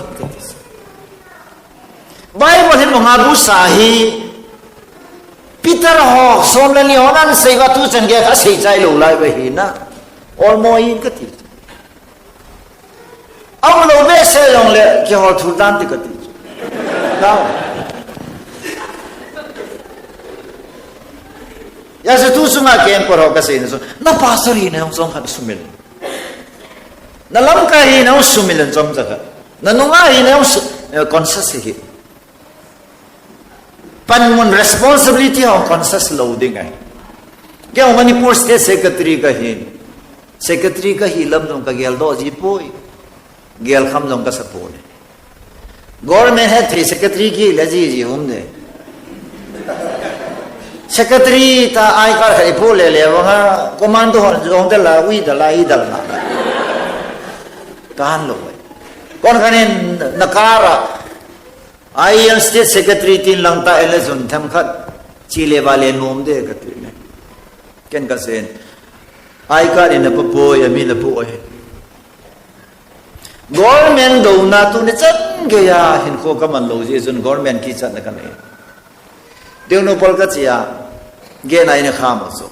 Bible hin manga bu sa hi Peter ho som le ni ho nan sei va tu chan ge kha sei chai lo lai ve hi na. Ol mo in ka ti. Am lo ve se long le ke ho thu dan ti ka ti. Now. Ya se tu sunga ken por ho ka sei na so. Na pastor hi na hong som khat sumil. Na lamkai hi na hong sumil an chom cha kha. Na nunga hi na hong su-, eh, conscious hi. Panmun responsibility hong conscious lo ding ai. Kei Manipur State Secretary kahi. Secretary kahi lam jong kagel doh ji poi. Gel kham jong kasa poi. Government hethei secretary kile jiji um de. Secretary ta I card khat ipo lele vanga commando hon jong dela ui dela i dela. Kan lo. Kon kanin nakara. I am state secretary tin lang ta election themkhat. Chile vale nom de kati ne. Ken kasen. I card ina papoi, ami na poi. Government douna tuni chan geiya hinkho kaman lou jeh chun government kichatna kanei. Tengnoupal kache a, gena ina kham chu.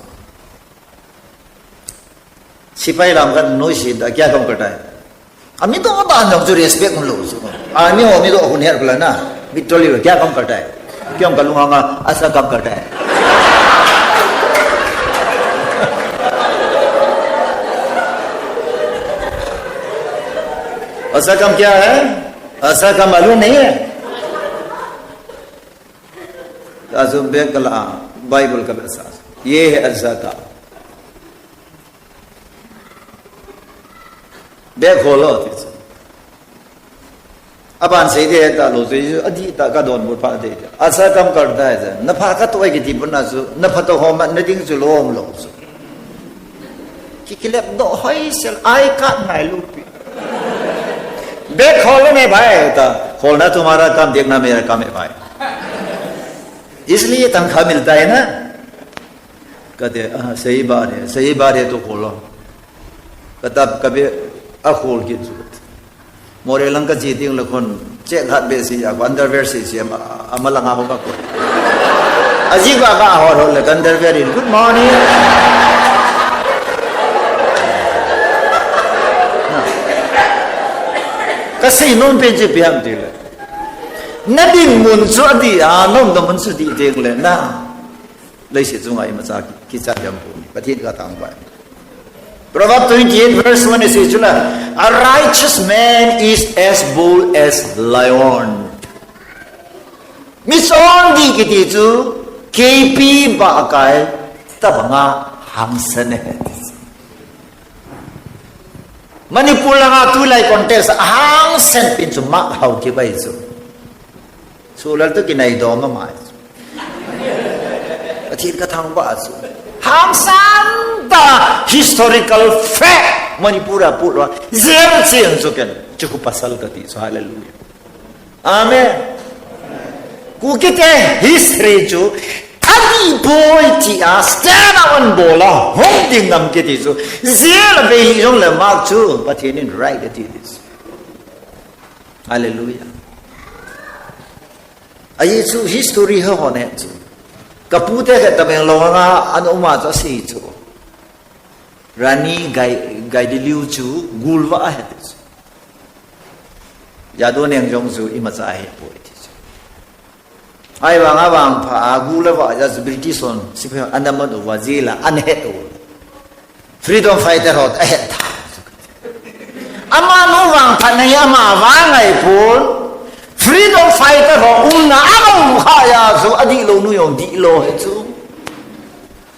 Sipai lam kanoi si da, क्या काम करता है? Ami to da jong chu respect hung lou chu. Ami ho mi to hun her kula na. Victor Lee, क्या काम करता है? क्यों करूँगा? ऐसा काम करता है। ऐसा काम क्या है? ऐसा काम मालूम नहीं है? Azu bek kala Bible kala sa. ये है ऐसा काम। Bek holo ti chu. Aban sei de ta lo chu adih ta ka donbut pha de. ऐसा काम करता है, na pha ka toi kiti puna chu, na pha to ho man na ding chu lom lo chu. Ki kilep doh hoi sel I card ngai lupi. Bek holo ne bhai ta. खोलना तुम्हारा काम, देखना मेरा काम है भाई। इसलिए तनख्वाह मिलता है ना। कहते, "हाँ, सही बात है, सही बात है तो खोलो।" Kata kabe akhol kit chu. Moreh lang kache ding le khun, check hat be si, a underwear si si, ama, ama langa ho ka ko. Aji ba ka ho ho le underwear in, "Good morning." Kasei nom pen chu ipi ham tile. Na dinmun chu adih a, na umna mun chu dih ding le na. Leiset chunga imacha ki, kichat jam poi. Pathen kathangvah. Proverbs twenty-eight verse one asei chu la, "A righteous man is as bold as lion." Mi chondih kiti chu, keipi bahkai tabanga hangsan ahi. Manipur langa tulai contest a hangsan pen chu Mark Haokip ahi chu. Sulal to kinai dom ama ahi chu. Pathen kathangvah chu. Hangsan ta historical fact Manipur a put lou. Zero chen chu ken. Chu khu pasal kati chu. Hallelujah. Amen. Kukite history chu adih poi tia stand out an bol a hung ding ngam kiti chu. Zia la ve hi jong le Mark chu Pathen in right ati this. Hallelujah. Ahi chu history ha hon he chu. Kapute khat Tamenglong anga an um a chu asei chu. Rani Gai, Gaidinliu chu gulva ahi ti chu. Jadoneng jong chu imacha ahi poi ti chu. Ahivang avangpha a gulva a chu British hon sipai hon ana man uva jail a ana het u. Freedom fighter ho ahet ta. Amanu vangphatna hi ama vang ahipon. Freedom fighter ho umna a um kha a chu adihlou nu jong dihlou ahi chu.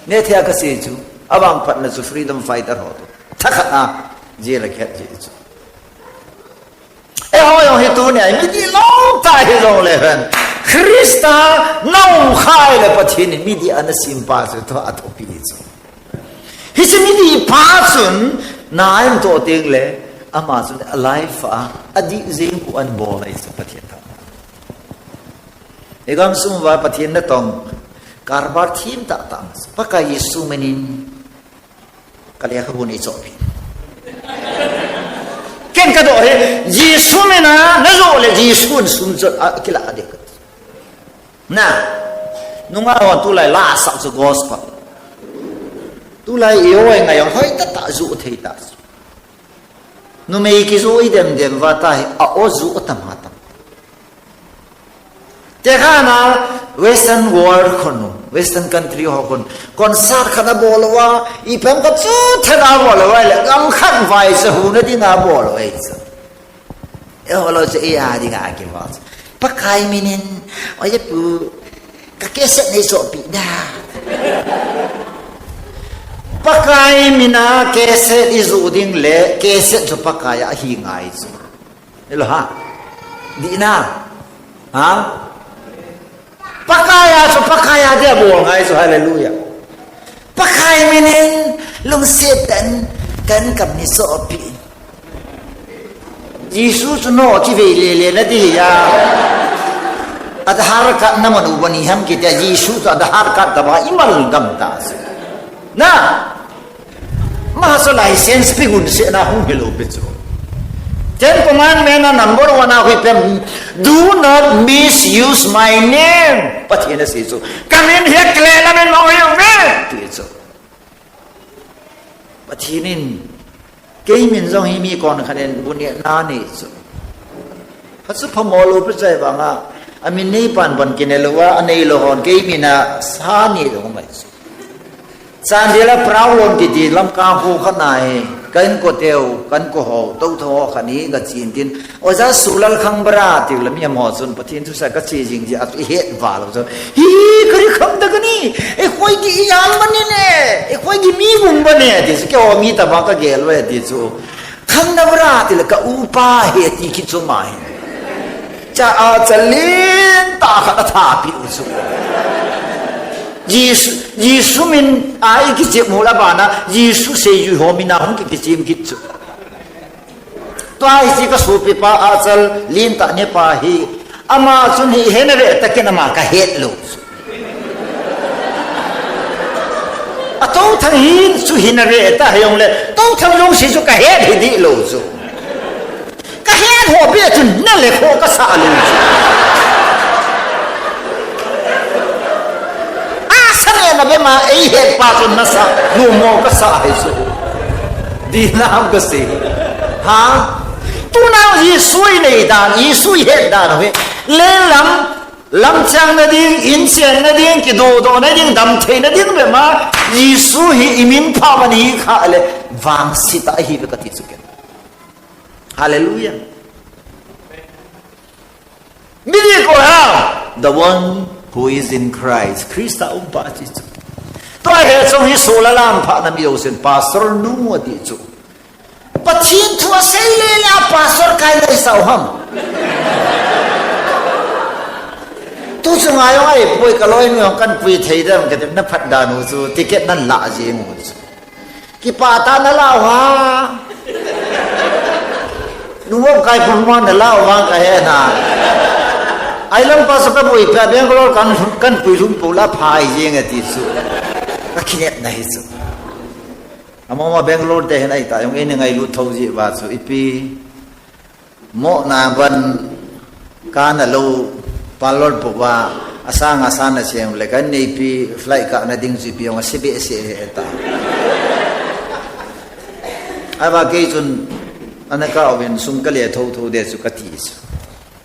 Nethei a kasei chu, avangphatna chu freedom fighter ho tu. Thakhat a, jail a kihet ji chu. Eiho jong hi tunia, midih lou tah hijongle hen. Christa na um kha le Pathen in midih ana simpa chu tua athopi chu. Hiche midih pa chun, na ahin toh tengle, ama chun alive a, adih jeng u ahin bol ahi chu Pathen thangvah. Igam sung uva Pathen natong, karbar thim tah tah. Pakai Jesu min in, kalekhabu nei chohpeh. Ken kadoh hi, Jesu min a, najoh le Jesu in sum chot, a, kila ding. Na, nungah hon tulai la asah chu gospel. Tulai i-o i ngai jong hoitah tah joh thei tah chu. Numei kijoh i dem dem uva tahi, a-o joh atam atam. Tekahna Western world khun, Western country ho khun, concert khat abol uva, ipi ham khat chu thena abol uva, le gam khat vaicha huna dinga abol uva, eicha. Eiho lou chu eia dinga akibol. Pakai min in, oje pu, ka cassette nei chohpeh da. Pakai mina cassette ijuh ding le cassette chu Pakai a ahi ngai chu. Hello ha. Dihna. Ha? Pakai a chu Pakai a dia bol ngai chu, hallelujah. Pakai minin lungset tah in kan kam ni sopi. Jesu chu no kivei lele na ti hi a. Aadhaar card na manu bani ham kiti a Jesu chu Aadhaar card taba imal gam ta chu. Na. Maha chu license pi gun se na hung hilo pi chu. Ten commandment a number one a hui pen, "Do not misuse my name." Pathen in asei chu. Kamin hi kile na min mong hi ve. Ti chu. Pathen in, kei min jong hi mi kon khat in bu neh na nei chu. Phat chu phamo lou pi chai vang a, amin nei pan pan kine lou a, anei lou hon kei min a sa ni lou mai chu. Chandel a Proud Lawn kiti lamkang kho khat na hi, ka inkote u, ka inko ho, tou tho khat ni ka chin tin, Oja Sulal Khangbara, ti le mi amaho chun Pathen thu sa ka che jing ji a chu i het val chu. Hi, ka ri kham ta ka ni, e khoi ki i yam ba ni ne, e khoi ki mi bung ba ne, ti chu, ke ho mi ta ba ka gel ba, ti chu. Khangbara, ti le ka upa he, ti ki chu ma hi. Cha a cha lin ta kha ka tha pi u chu. Jesu, Jesu min a i ki che mu la ba na, Jesu sei ju ho min a hung ki ki chim ki chu. Tua hi ka sopipa Achal Lintah ne pa hi, ama chun hi hena ve takin ama ka het lou chu. A Touthang hi chu hina ve ta hi jong le, Touthang jong si chu ka het hi di lou chu. Ka het ho be chun na le kho ka sa lou chu. A sa ne na be ma ei het pa chun na sa, nu mo ka sa hi chu. Di na ham ka si. Ha? Tuna Jesu i nei dan, Jesu i het dan hi. Lelam, lamchang na ding, inchen na ding, kidodoh na ding, damthei na ding be ma, Jesu hi i min pha man hi kha le, vangset a hi be ka ti chu ken. Hallelujah. Mini ko ha, the one who is in Christ. Christa um pa ti chu. Tua hi chung hi sola lam pha na mi lo sin pastor nu a ti chu. Pathen thu a sei le la pastor kai lai sau ham. Tu chu ngai jong ai pui ka loi nu jong kan pui thei dem ka dem na phat dan u chu ticket nan la jing u chu. Kipa ta na lau ha. Nuam kai pun ma na lau vang ka he na. Ai lam pa sa ka bui pa Bangalore kan, kan pui lum pu la phai jeng a ti chu. Ka kinet na hi chu. Ama ma Bangalore te hin ai ta jong e ni ngailut tho ji va chu ipi. Mo na ban ka na lo palol pu va, asang asang na sem le kan nei pi flight ka na ding ji pi ong a si be se he ta. Ai va kei chun ana ka ovin sum ka le tho tho de chu ka ti chu.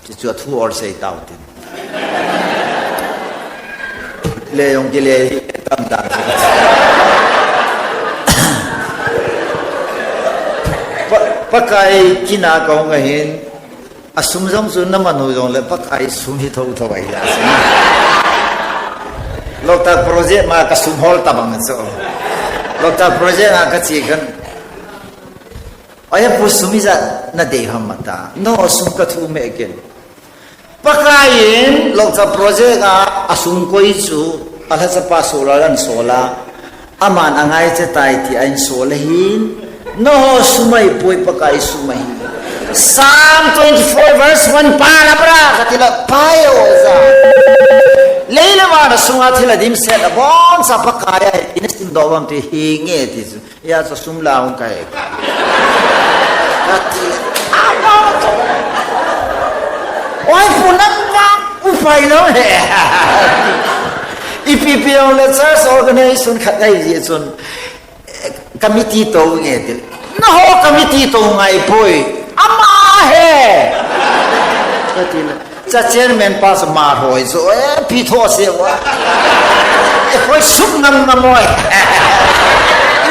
Ti chu a thu or sei tau tin. Le jong kile tam ta. Pa, Pakai kina ka hung ahin, a sum jong chu na manu jong le Pakai sum hi tho tho ai ya. Loktak project ma ka sum hol ta bang chu. Loktak project a ka chi kan. Aya pu sum ijat na dei ham mata. No sum ka thu me ken. Pakai in Loktak project a, a sum koi chu, a lhachapa sola lan sola, aman a ngai che tai ti a in sola hin, no sum ai poi Pakai sum ahi. Psalm twenty-four verse one pa la pra, ka ti la, pai o za. Leila ma na sunga thila dim set a bon sa Pakai ai, in sim do bam ti hi nge ti chu. Ya chu sum la hung kai. Ka ti. Oi, pu nang vang upai lo he. Ipi pi ong le church organization khat ngai ji chun. Committee to nge ti. Na ho committee to ngai poi. Ama he. Ka ti la. Cha chairman pa sa ma hoi so, eh, pi tho se wa. Eh, hoi sum ngam ngam oi.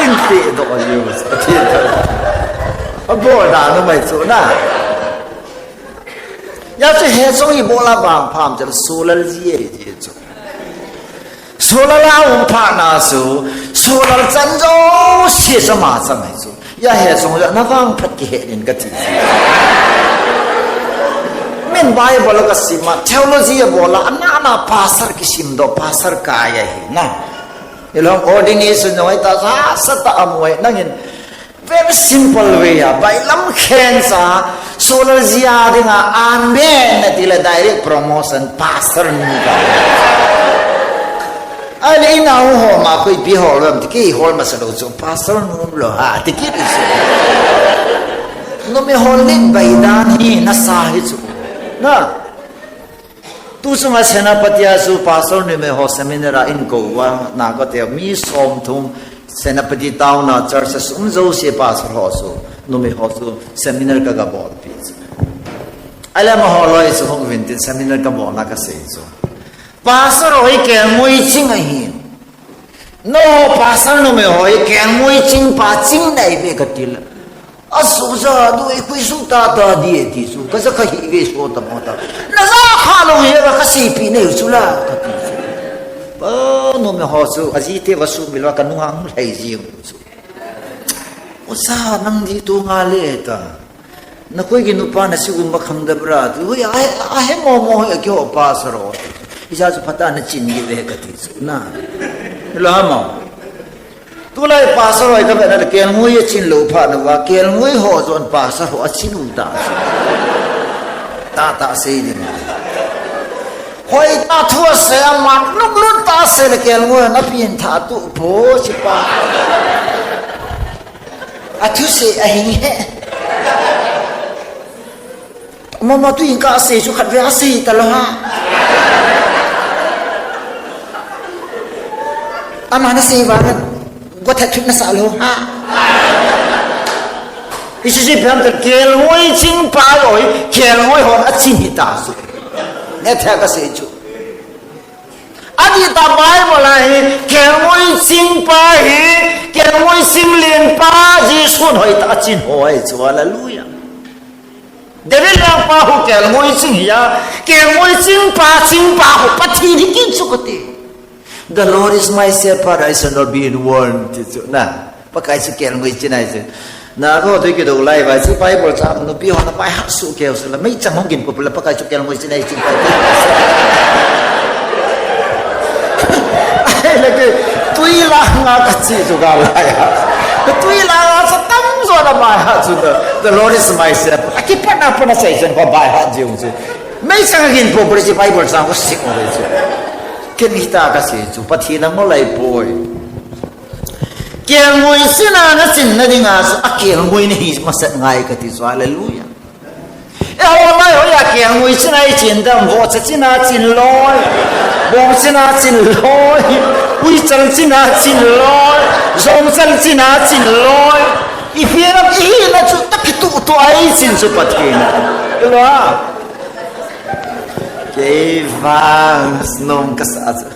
In ti do yu, ti do. A bo da no mai chu na. Ya chu he song i bo la bang pham chu sola ji e ji chu. Sola la um pha na su, Solal chan jouse chu ama chang ahi chu. Ahi, sung ja na vangphat kihe in kati. Min Bible a kasim a, theology abol a, ana ana pastor kisim doh, pastor kai ahi na. Ilom ordination jong ahi ta, sa sa ta amu ahi, nangin very simple way a, bailam khen sa, solal jia dinga, amen, nati le direct promotion, pastor nu ka. Ahile inau ho ma koi pi hol lam ti kihol masa lou chu, pastor nu lou ha, ti kiti chu. Numei hol nin baidan hi nasa hi chu. Na. Tu chunga Senapati a chu pastor numei ho seminar a eikou uva, na kati mi som thum Senapati town a church a sum jouse pastor ho chu, numei ho chu seminar ka ga bolpi chu. Ahile amaho loi chu hung uvin tin seminar ka bolna kasei chu. Pastor ho hi kelngoi ching ahin. Nangho pastor numei ho hi kelngoi ching pa ching nai ve kati le. Asu ja du e kui su ta ta di e ti chu. Ka ja ka hi ve so ta mo ta. Na ja kha lou ye ba ka seipi nei chu la kati chu. Pa numei ho chu aji te va sumil uva ka nunga hung lhai ji chu. Oja nang di tu nga le ta. Nakoi ki nupa na sigum ba khang da bra tu. Hui, ahe, ahe mo mo hui, akiho pastor ho. Ija chu phatah a na chin gi ve kati chu. Na. Lo ha mo. Tulai pastor ho ka ve na kelngoi achin lou phat na uva. Kelngoi ho jong pastor ho achin u ta. Ta ta sei ding. Hoi ta thu asei a man luk lut ta sei le kelngoi na pin tha tu po chi pa. Athusei ahi he. Mama tu in ka sei chu khat ve asei ta lou ha. Ama na sei vang a, go that thut na sa lou ha. Isi si pem ta kelngoi ching pa loi, kelngoi hon achin hi ta su. Ne the ka sei chu. Adih tah Bible a hi, kelngoi ching pa hi, kelngoi ching len pa, Jesu hoi tah a chin ho ahi chu, hallelujah. David lengpa hu kelngoi ching hi a, kelngoi ching pa, ching pa hu Pathen hi kin chu kati. The Lord is my shepherd, I shall not be in want, ti chu na. Pakai chu kelngoi ching ahi chu. Na ko tu kidou lai vai chu Bible chang nupi ho na pai ha su keu su la mei chang hong kin ko pula Pakai chu kelngoi ching ahi chu. Ai le ke tui la nga ka chi chu ka lai ha. Tui la nga sa tam zo na pai ha chu the, the Lord is my shepherd. Aki pa na pa na sai chen ko pai ha jiu chu. Mei chang kin ko pula chi Bible chang ko sik mo chu. Ken hi ta ka si chu Pathen a ngol lai poi. Kelngoi ching a na chin na ding a chu, a kelngoi na hi masat ngai kati chu, hallelujah. E ho lai ho ya kelngoi ching a i chin dam, vohcha ching a chin loi, bong ching a chin loi, uichal ching a chin loi, jongchal ching a chin loi. I pia na i hi na chu ta kitu tu a i chin chu Pathen a. Lo a. Kei vang nom ka sa chu.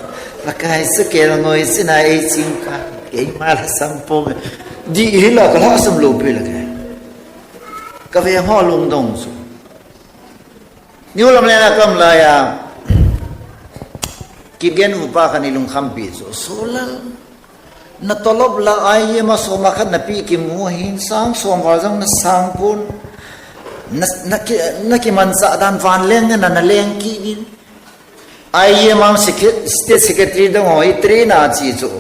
Pakai chu kelngoi ching a ei ching pa. Keima lhasam poi. Di hi la ka lhasam lou pi la ke. Ka ve ho lungdong chu. New lam le na kam la ya. Kip gen upa khan i lungkham pi chu. Solal. Na tolop la I M a som a khat na pi kimu hin sang som val jong na sang pon. Na, na ki, na kimanchah dan vanleng na, na leng kit in. I M a secre-, state secretary dong ho hi train a chi chu.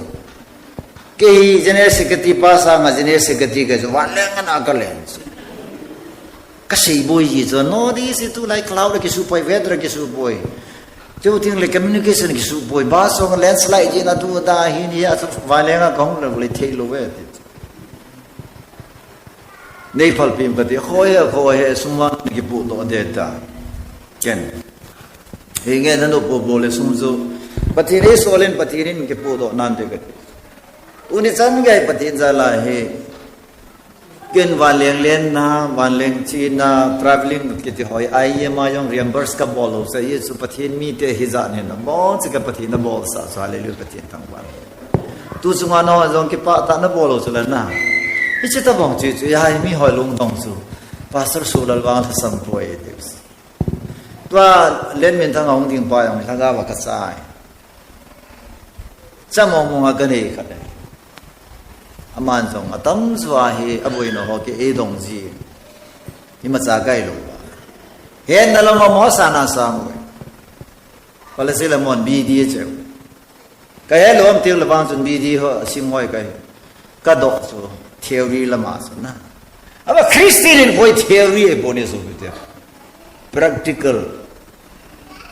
Kei hi general secretary pa sanga general secretary ka chu vanleng na ka leng chu. Ka sei boi ji chu, North East hi tulai cloud a kisupoi, weather a kisupoi. Chuteng le communication kisupoi. Ba song landslide ji na tu da hi ni a chu vanleng a ka hung le thei lou ve ti. Nei phalpim kati, khoi he, khoi he, sum vang kipu doh de ta. Ken. Hi nge na no po bol le sum chu. Pathen ei sol in Pathen in kipu doh nan de kati. Tuni chan gei Pathen jal a hi. Ken vanleng lenna, vanleng chena, travelling kiti hoi, I M a jong reimburse ka bol lou sa, ye chu Pathen mite hi jat nin na, bon chu ka Pathen na bol sa, chu hallelujah Pathen thangvah. Tu chunga na jong kipah tah na bol lou chu la na. Hiche tabang chu chu, ya hi mi hoi lungdong chu. Pastor Solal vang lhasam poi e ti. Tua Lenminthang a hung ding pa jong lhagao a ka chai. Cha mong mong a ka nei khat le. Aman jong atam chu ahi, aboina ho kei eidong ji. Imacha kailou. Hetna lama mo sana sang uve. Palasi lamon B D che. Kahelou am tiu le vang chun B D ho sim hoi kahi. Kadoh chu theory lama chu na. Aba Christian in koi theory eibol e chu tia. Practical.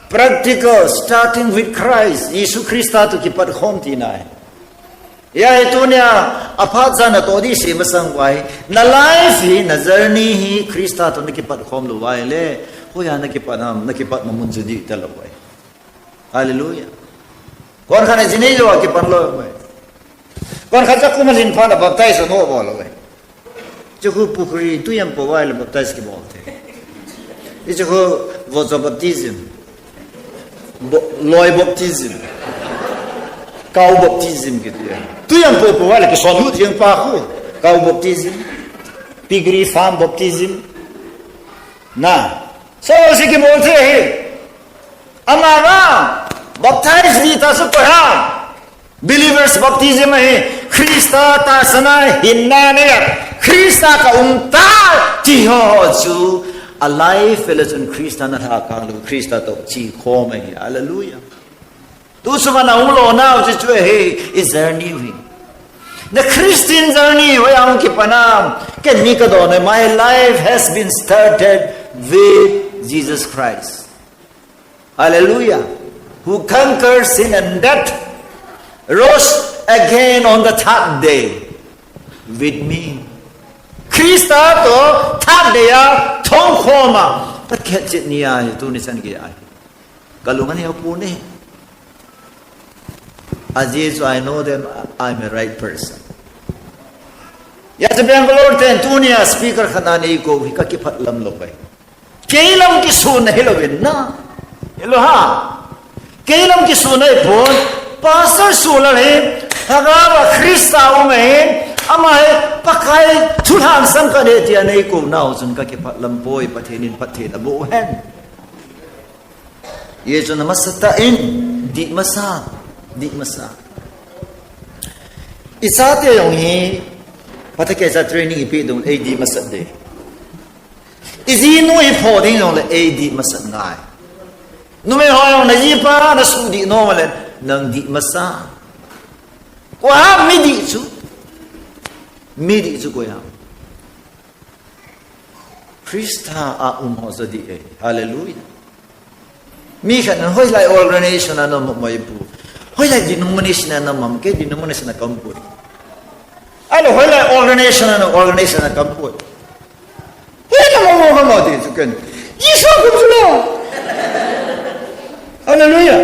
Practical, starting with Christ. Jesu Christa toh kipat khom tina ahi. Hiche hi tunia aphat chan natoh ding seimasang uva ahi. Na life hi, na journey hi Christa toh nakipat khom lou uva ahile, hoiya nakipat ham, nakipatna mun chu dih talou uva ahi. Hallelujah. Konkhat na jinei lou a kipan lou uva ahi. Konkhat chu kum alhin phat a baptize ho bol lou uva ahi. Hiche khu pukhri tui aum pou uva ahile baptize kibol thei. Hiche khu water baptism. Bo-, loi baptism. Cow baptism kiti. Tui aum pou pou uva ahile kisonlut jeng pa khu. Cow baptism. Piggery farm baptism. Na. Sose kibol thei ahi. Amavang baptize ding tah chu koi ham? Believers baptism ahi, Christa tahsan a hinna neiya, Christa kaum tai ti ho chu, a life vele chun Christa nalhah kang lou, Christa toh chekhom ahi. Hallelujah. Tu chu mana umlou nau chu chu ahi, i journey hi. The Christian journey, hoiya hung kipan am, ken mi kadon e, my life has been started with Jesus Christ. Hallelujah. Who conquered sin and death, rose again on the third day with me. Christa toh third day a thongkhom a, ka khetchet ni ahi, tuni chan gei ahi. Kalung aneo poi. Ajeh chu I know that I'm a right person. Hiche Bangalore ten tunia speaker khat ana neikou hi kakipah lam lou uve. Kei lam kisunna hilou vin na. Hilou ham. Kei lam kisunna hipon. Pastor Sulal hi, Lhagao a Christa um ahin, ama hi Pakai thu lhangsang kanei tia neikou nau chun kakipah lam poi, Pathen in phatthei naboh hen. Hichun amasatah in, dih masa, dih masa. I chate jong hi, phatecha training ipeh ding, eidih masat ding. I jinu hi pho ding jongle eidih masat ngai. Numei ho jong najipa nasuhdih nom le nang dih masa. Koi ham midih chu? Midih chu koi ham? Christa a um ho chu dih e. Hallelujah. Mi khat in hoilai organization a naum ham, hoilai denomination a naum ham, kei denomination a kaum poi. Ahilou hoilai organization a naum, organization a kaum poi. Hoilai mo mo mo ti chu ken. Jesu kum chu lo. Hallelujah.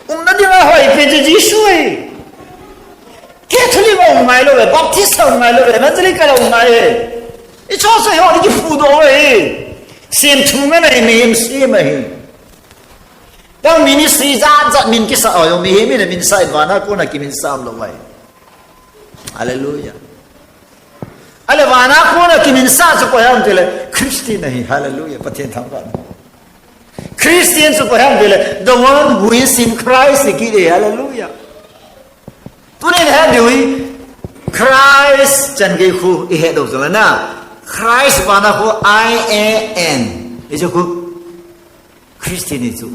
Umna dinga hoipi chu Jesu e. Catholic a um ngai lou ve, Baptist a um ngai lou ve, Evangelical a um ngai e. Icho icho ho ding kipudoh e. Semthu ngen ahi, mihem sem ahi. Tang ministry jat jat min kisa o, mihem in min sa, vana kona kimin sam lou ahi. Hallelujah. Ahile vana kona kimin sa chu koi ham tile, Christian ahi, hallelujah, Pathen thangvah. Christian chu koi ham tile, the one who is in Christ, ikiti, hallelujah. Tunin het diu hi, Christ chan gei khu ihet diu chu la na. Christ vana khu I A N. Hichu khu Christian hichu.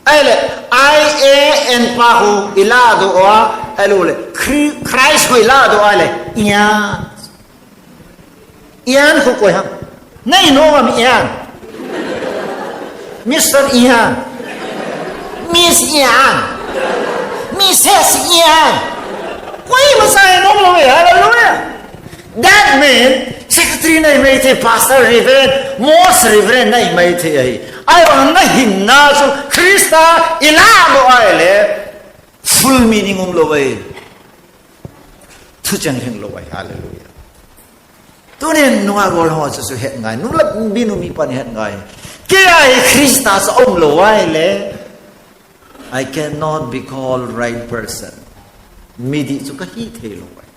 Ahile, I A N pa khu iladoh a, ahilou le, Chri-, Christ khu iladoh a le, Ian. Ian khu koi ham? Nei nom am Ian? Mister Ian. Miss Ian. Missus Ian. Koima sa nom lou e, hallelujah. That means, secretary nahi mai thei, pastor, reverend, most reverend nahi mai thei ahi. Ahivang nahinna chu Christa iladoh a ahile, full meaning um lou ahi. Thucheng lhing lou ahi, hallelujah. Tunin nunga gol ho chu chu het ngai, nula binu mipan het ngai. Kei a hi Christa chu um lou ahile, I cannot be called right person. Midih chu kahi thei lou ahi.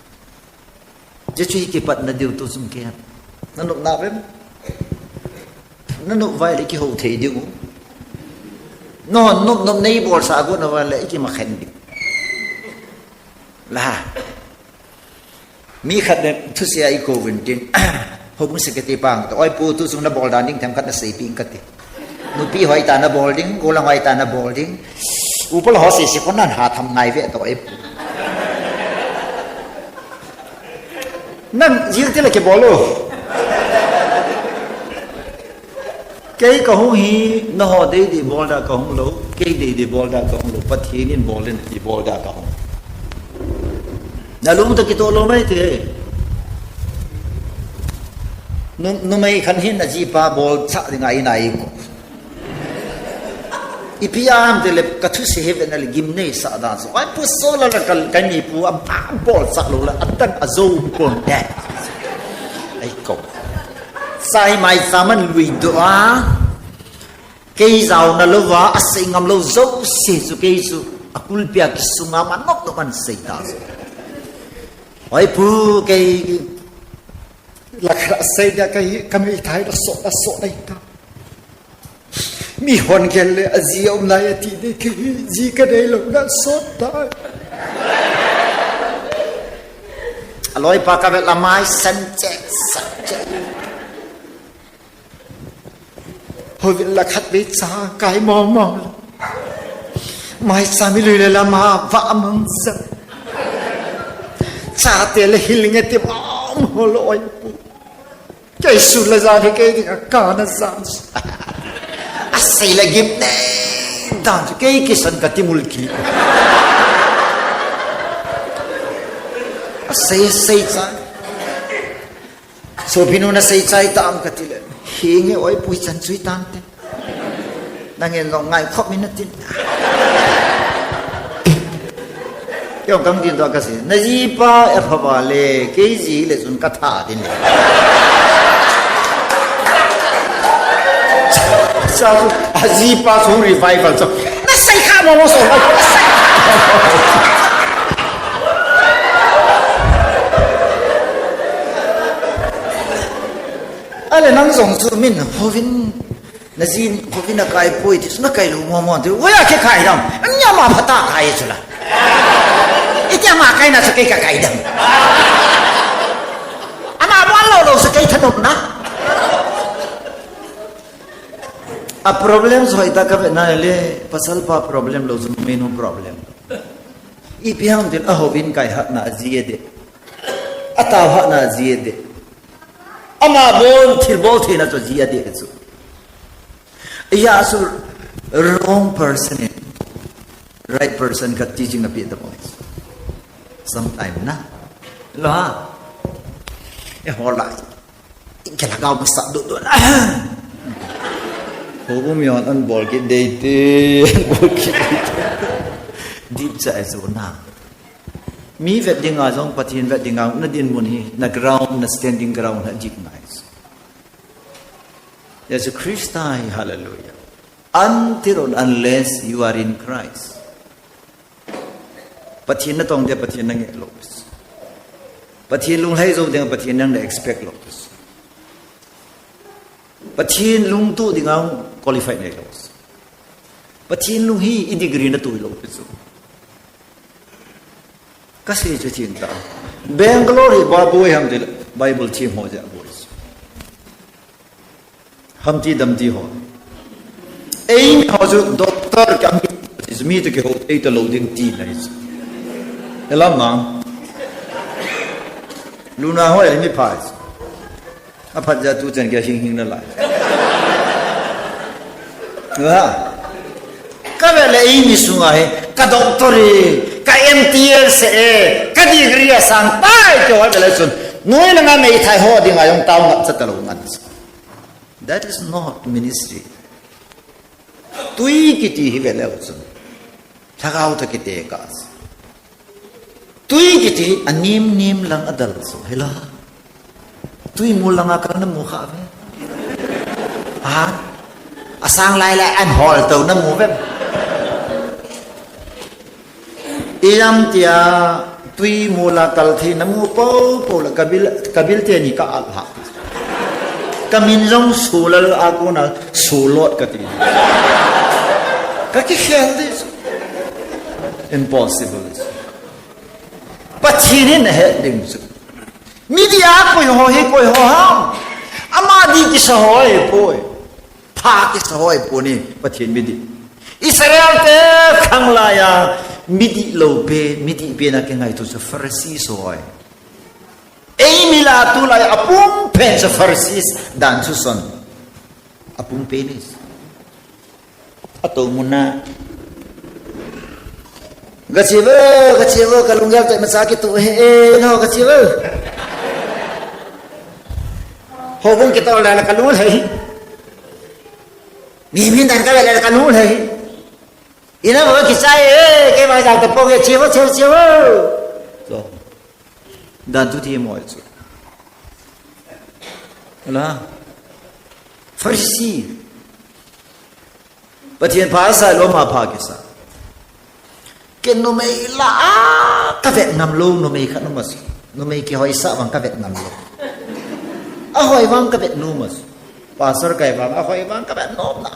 Hichu hi kipatna diu tu chun kei. Nanop nauvem? Nanop uva ahile kihou thei diu. Nanop nop neibolsah got nauva ahile kimakhen diu. La. Mi khat le thusia i kou vin tin. Home Secretary pa ang to, "Oi pu, tu sung na bol dan ding themkhat na seipeh ing," kati. Nupi hoi ta na bol ding, golang hoi ta na bol ding. Upa la ho seisi kon nan ha tham ngai ve to, oi pu. Nang jil ti le kibol u. Kei kahung hi, nangho deidei bol da kahung lou, kei deidei bol da kahung lou, Pathen in bol in ti bol da kahung. Na lung toh kitoh lou mai te. Nu, numei khat hin ajipa bolsah dinga in a eikou. Ipi ham tile, ka thusei hi vet na le gimnei sah dan chu. Oi pu, so la la ka, ka mi pu a, a bolsah lou la, a tan a zo kon te. Eikou. Chai mai cha man lui doh a. Kei jaona louva, asei ngam lou jouse chu kei chu, a kulpi a kisunga man nok nok man sei ta chu. Oi pu, kei la khat asei dia, kei ka meithai la sot, la sot nei ta. Mi hon gel le aji a um lai ati ding, kei ji ka nei lou na sot ta. Aloipa ka vet la mai san cheh, san cheh. Hovin la khat vei cha kai mong mong. Mai cha mi lui le lama va mang sa. Chate le hil nge ti mong mong lou, oi pu. Kei sun la jan hi kei dinga kana jan. Asei la gimnei dan chu kei kisan kati mulki. Asei, asei cha. Sopinu, na sei chai tam kati le. Hinge, oi pu, ichan chu itan te. Nangin jong ngaikhop in natin. Kei jong kang din to kasei. Na jipa apha va le, kei ji le chun ka tha din le. Sa, ajipa chu revival chu. Na sei kha mo mo so. Na sei kha mo mo. Ale nang jong chu min hovin, na jin hovin a kai poi ti chu na kai lou mo mo ti. Oya ke kai dam. Anya ma phata kai chu la. Iti ama kai na chu kei ka kai dam. Ama bol lou lou chu kei thanop na. A problem chu hoi ta ka ve na le, pasal pa problem lou chu numei nu problem. Ipi ham tile a hovin kai hatna a ji a dei. A tao hatna a ji a dei. Ama bol thil bol theina chu a ji a dei chu. Iya chu wrong person in right person khat teaching a pe ta bol. Sometime na. Lo ha. E ho lai. Kei lhagao masa doh doh na. Houbung mi hon an bol kit dei te, an bol kit dei te. Dip cha e chu na. Mi vet dinga jong, Pathen vet dinga, na dinmun hi, na ground, na standing ground ha dip ngai. Jesu Christa hi, hallelujah. Until and unless you are in Christ. Pathen na tong dia Pathen na nge lou. Pathen lunglhai jou dia Pathen nang na expect lou. Pathen lungtuh dinga qualify nei lou. Pathen lung hi i degree na tui lou pi chu. Ka sei chu thim ta. Bangalore hi ba boi ham tile Bible thim ho ja boi chu. Hamti damti ho. Eimi ho chu doctor ka mi, mi toh kihou thei talou ding ti nai chu. Elam na. Luna ho eimi pha chu. Aphat ja tu chan kei hing hing nalai. Ha. Ka ve le eimi sunga hi, ka doctor e, ka M T L se e, ka degree asang tai kihou ve le chun. Noi langa meithai ho dinga jong tao ngap cha talou ngan. That is not ministry. Tui kiti hi ve leu chun. Lhagao toh kite ka. Tui kiti hi anim nim lang adal chu hila. Tui mul langa kal na mu kha ve. Ha? Asang lai lai an hol to na mu ve. Ijam tia tui mula kal thei na mu po po la kabil, kabil te ni ka al ha. Ka min jong sulal a kona sulot ka ti. Ka kikhel di. Impossible. Pathen in ahet ding chu. Midih a koi ho hi koi ho ham? Ama dih kisa ho ahipoi. Pha kisa ho ahipoi ni, Pathen midih. Israel te khanglai a midih lou pen, midih pen a kingaito chu Pharisee ho ahi. Eimi lah a tulai a apum pen chu Pharisees dan chu son. Apum pen is. Atou mun a. Gachi vo, gachi vo, kalunggel te macha kitu he, eh, no, gachi vo. Houbung kitou le la kalung le. Mi min dan ka le la kalung le. Ina vo kichai, eh, kei ba ja ta po ke chi vo, chi vo, chi vo. So. Dan tu ti mo chu. Ala. Pharisee. Pathen pha sa lou ama pha kisa. Kei numei lah a kavet ngam lou numei khat um ahi. Numei kihoisah vang kavet ngam lou. Ahoi vang kavet nom ahi. Pastor kai vang ahoi vang kavet nom na.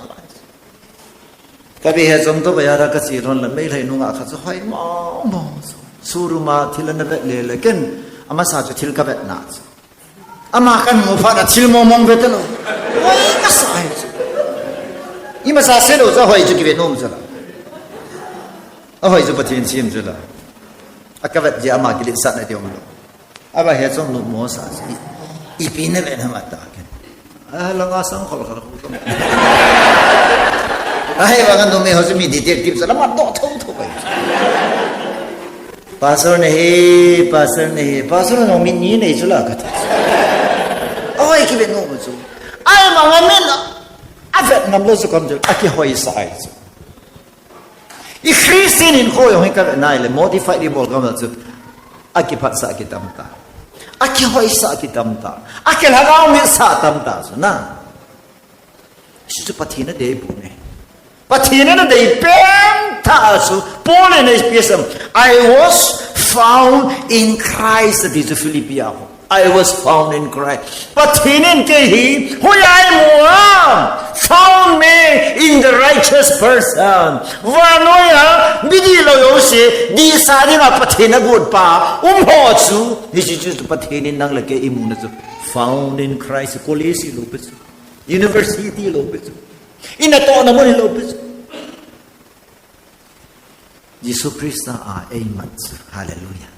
Kabi he jom to baya ra kachi lhon la meilhei nunga khat chu hoi mong mong chu. Showroom a thil ana vet le le ken amasa chu thil kavet na chu. Ama kamu phat a thil mong mong ve talou. Hoi kasa ahi chu. Imasa se lou chu ahoi chu kive nom chu la. Ahoi chu Pathen sem chu la. Akavet jeh a ama kiletsahna ti um lou. Aba he chong lu mo sa si. Ipi na ve na ma ta ken. Ah, langa sang khol khol khol. Ahivang numei ho chu mi detective sa la ma do tho tho bai. Pastor ne he, pastor ne he, pastor no mi ni nei chu la ka ta. Oi, kive nom chu. Ahivang a min avet ngam lou chu kam chu, akihoisah ahi chu. I Christian hinkho jong hi kavet na le, modified ibol gam chu. Akiphatsah kitam ta. Akihoisah kitam ta. Akilhagao mitsah tam ta chu na. Hichu Pathen adei pu ne. Pathen adei pen ta chu. Paul in his P S M, "I was found in Christ," ati chu Philippi a ho. "I was found in Christ." Pathen in kei hi hoiya eimu ham? "Found me in the righteous person." Vannoi a midih lou jouse dihsah dinga Pathen agot pa um ho chu, hiche chu Pathen in nang le kei imuna chu found in Christ. College lou pi chu, university lou pi chu, inatohna mun lou pi chu. Jesu Christa a eimat chu. Hallelujah.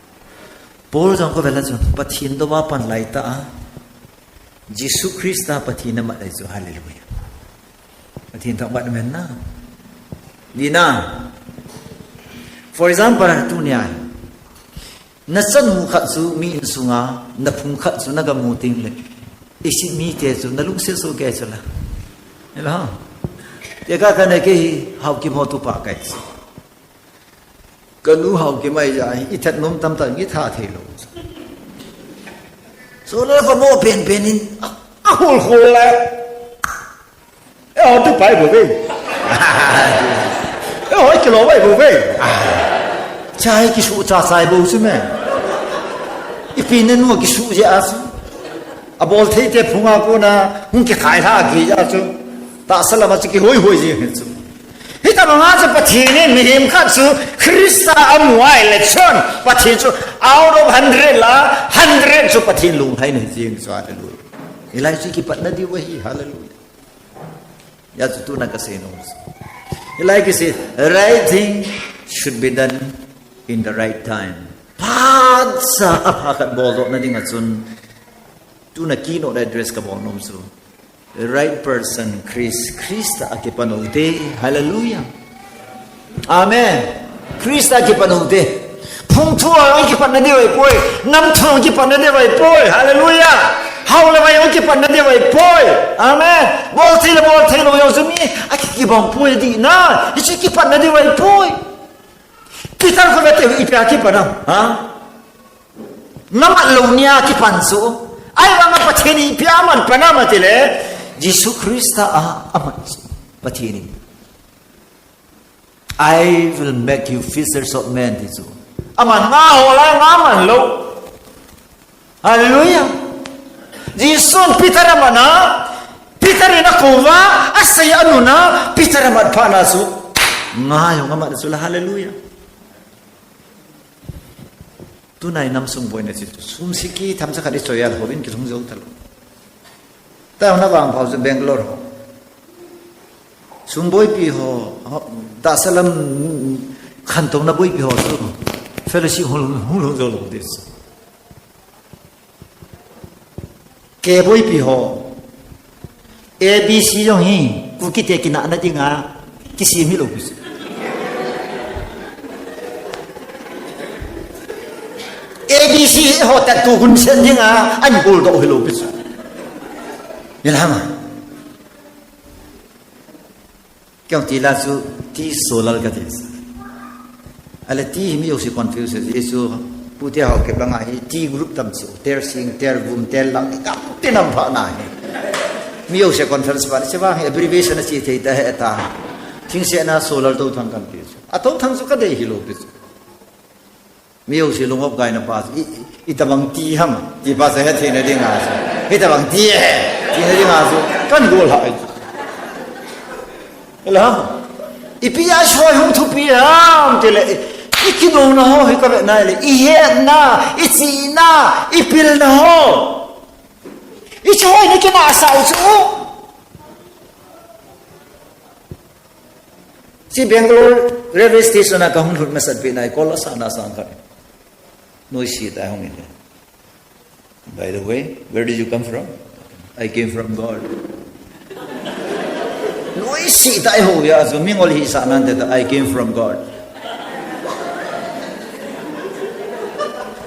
Paul jong khovela chu Pathen dou a pan lai ta a. Jesu Christa Pathen amat ahi chu. Hallelujah. Pathen thangvah in umhen na. Dina. For example, tunia. Nachanu khat chu mi insunga, naphung khat chu nagamu teng le. Isi mite chu nalungset soh kei chu la. Hello. Tekah kane kei hi Haokip ho tupa kahi chu. Kanu Haokip mai ja hi, ithat nom tamtah kitha thei lou. So la kamo pen pen in, a, ahol hol la. Eh, ho tu pai bou ve. Eh, ho kilo pai bou ve. Chai kisu cha chai bou chu me. Ipi nanu kisu je a chu. Abol thei te phunga kona, hung kikhai lha kija chu. Tahsa lama chu kihoi hoi ji chu. Hitabanga chu Pathen in mihem khat chu Christa amu ahile chun. Pathen chu out of hundred la, hundred chu Pathen lunglhaina jing chu, hallelujah. Hilai chu kipatna diu ahi, hallelujah. Hijeh chun tuna kasei nom chu. Hilai kisei, right thing should be done in the right time. Phat cha a pha khat boldohna dinga chun. Tuna keynote address kabol nom chu. Right person, Christ, Christa a kipan u te. Hallelujah. Amen. Christa a kipan u te. Phung thu a kipatna diu ahipoi. Nam thu a kipatna diu ahipoi. Hallelujah. Hao le vai a kipatna diu ahipoi. Amen. Bol thei le bol thei lou jong chu mi akibang poi ding na. Hichu kipatna diu ahipoi. Peter khovete ipi a kipan am? Ha? Namat lou nia kipan chu. Ahivanga Pathen in ipi a aman pan am atile, Jesu Christa a aman chu. Pathen in, "I will make you fishers of men," ti chu. Aman nga ho la nga man lou. Hallelujah. Jesun Peter aman a, Peter in akouva, asei anun a, Peter amat phat na chu. Nga jong amat chu la, hallelujah. Tunai nam sung boina chu sum siki tham cha khat i choi a hou in kilhung jou talou. Tuna vangpha chu Bangalore ho. Sum boipi ho, ho, tahsa lam khantouna boipi ho chu fellowship hung, hung lhung jou lou ding chu. Ke boipi ho. A B C jong hi, Kuki te kinahna dinga, kisem hilou pi chu. A B C ho tah tu hun sen dinga, ahin bol doh hilou pi chu. Ni lama. Kei ti la chu ti solal ka ti. Ale ti hi mi jouse confuse ji chu pu te ho ke banga hi ti group tam chu ter sing ter vum ter lang ni kam ti nam pha na hi. Mi jouse conference pa se vang hi abbreviation a chi thei ta he ta. Thingse na solal to thang kan ti chu. A to thang chu ka dei hilou pi chu. Mi jouse lungop gaina pa chu, i, i, itobang ti ham, ti pa chu he theina dinga chu. Hitobang ti he, tina dinga chu, kan gol ha ai chu. Ela, ipi a soi hung thupi ham, ti le, i, i kinouna ho, hi ka ve na le, i hetna, i chihna, i pilna ho. I choi ni kina sa u chu. Chi Bangalore railway station a ka hung lut masat pi nai, call asa na sang khat. Noise ta hung in. By the way, where did you come from? I came from God. Noise ta ho ya, so mi ngol hi sa nan te, I came from God.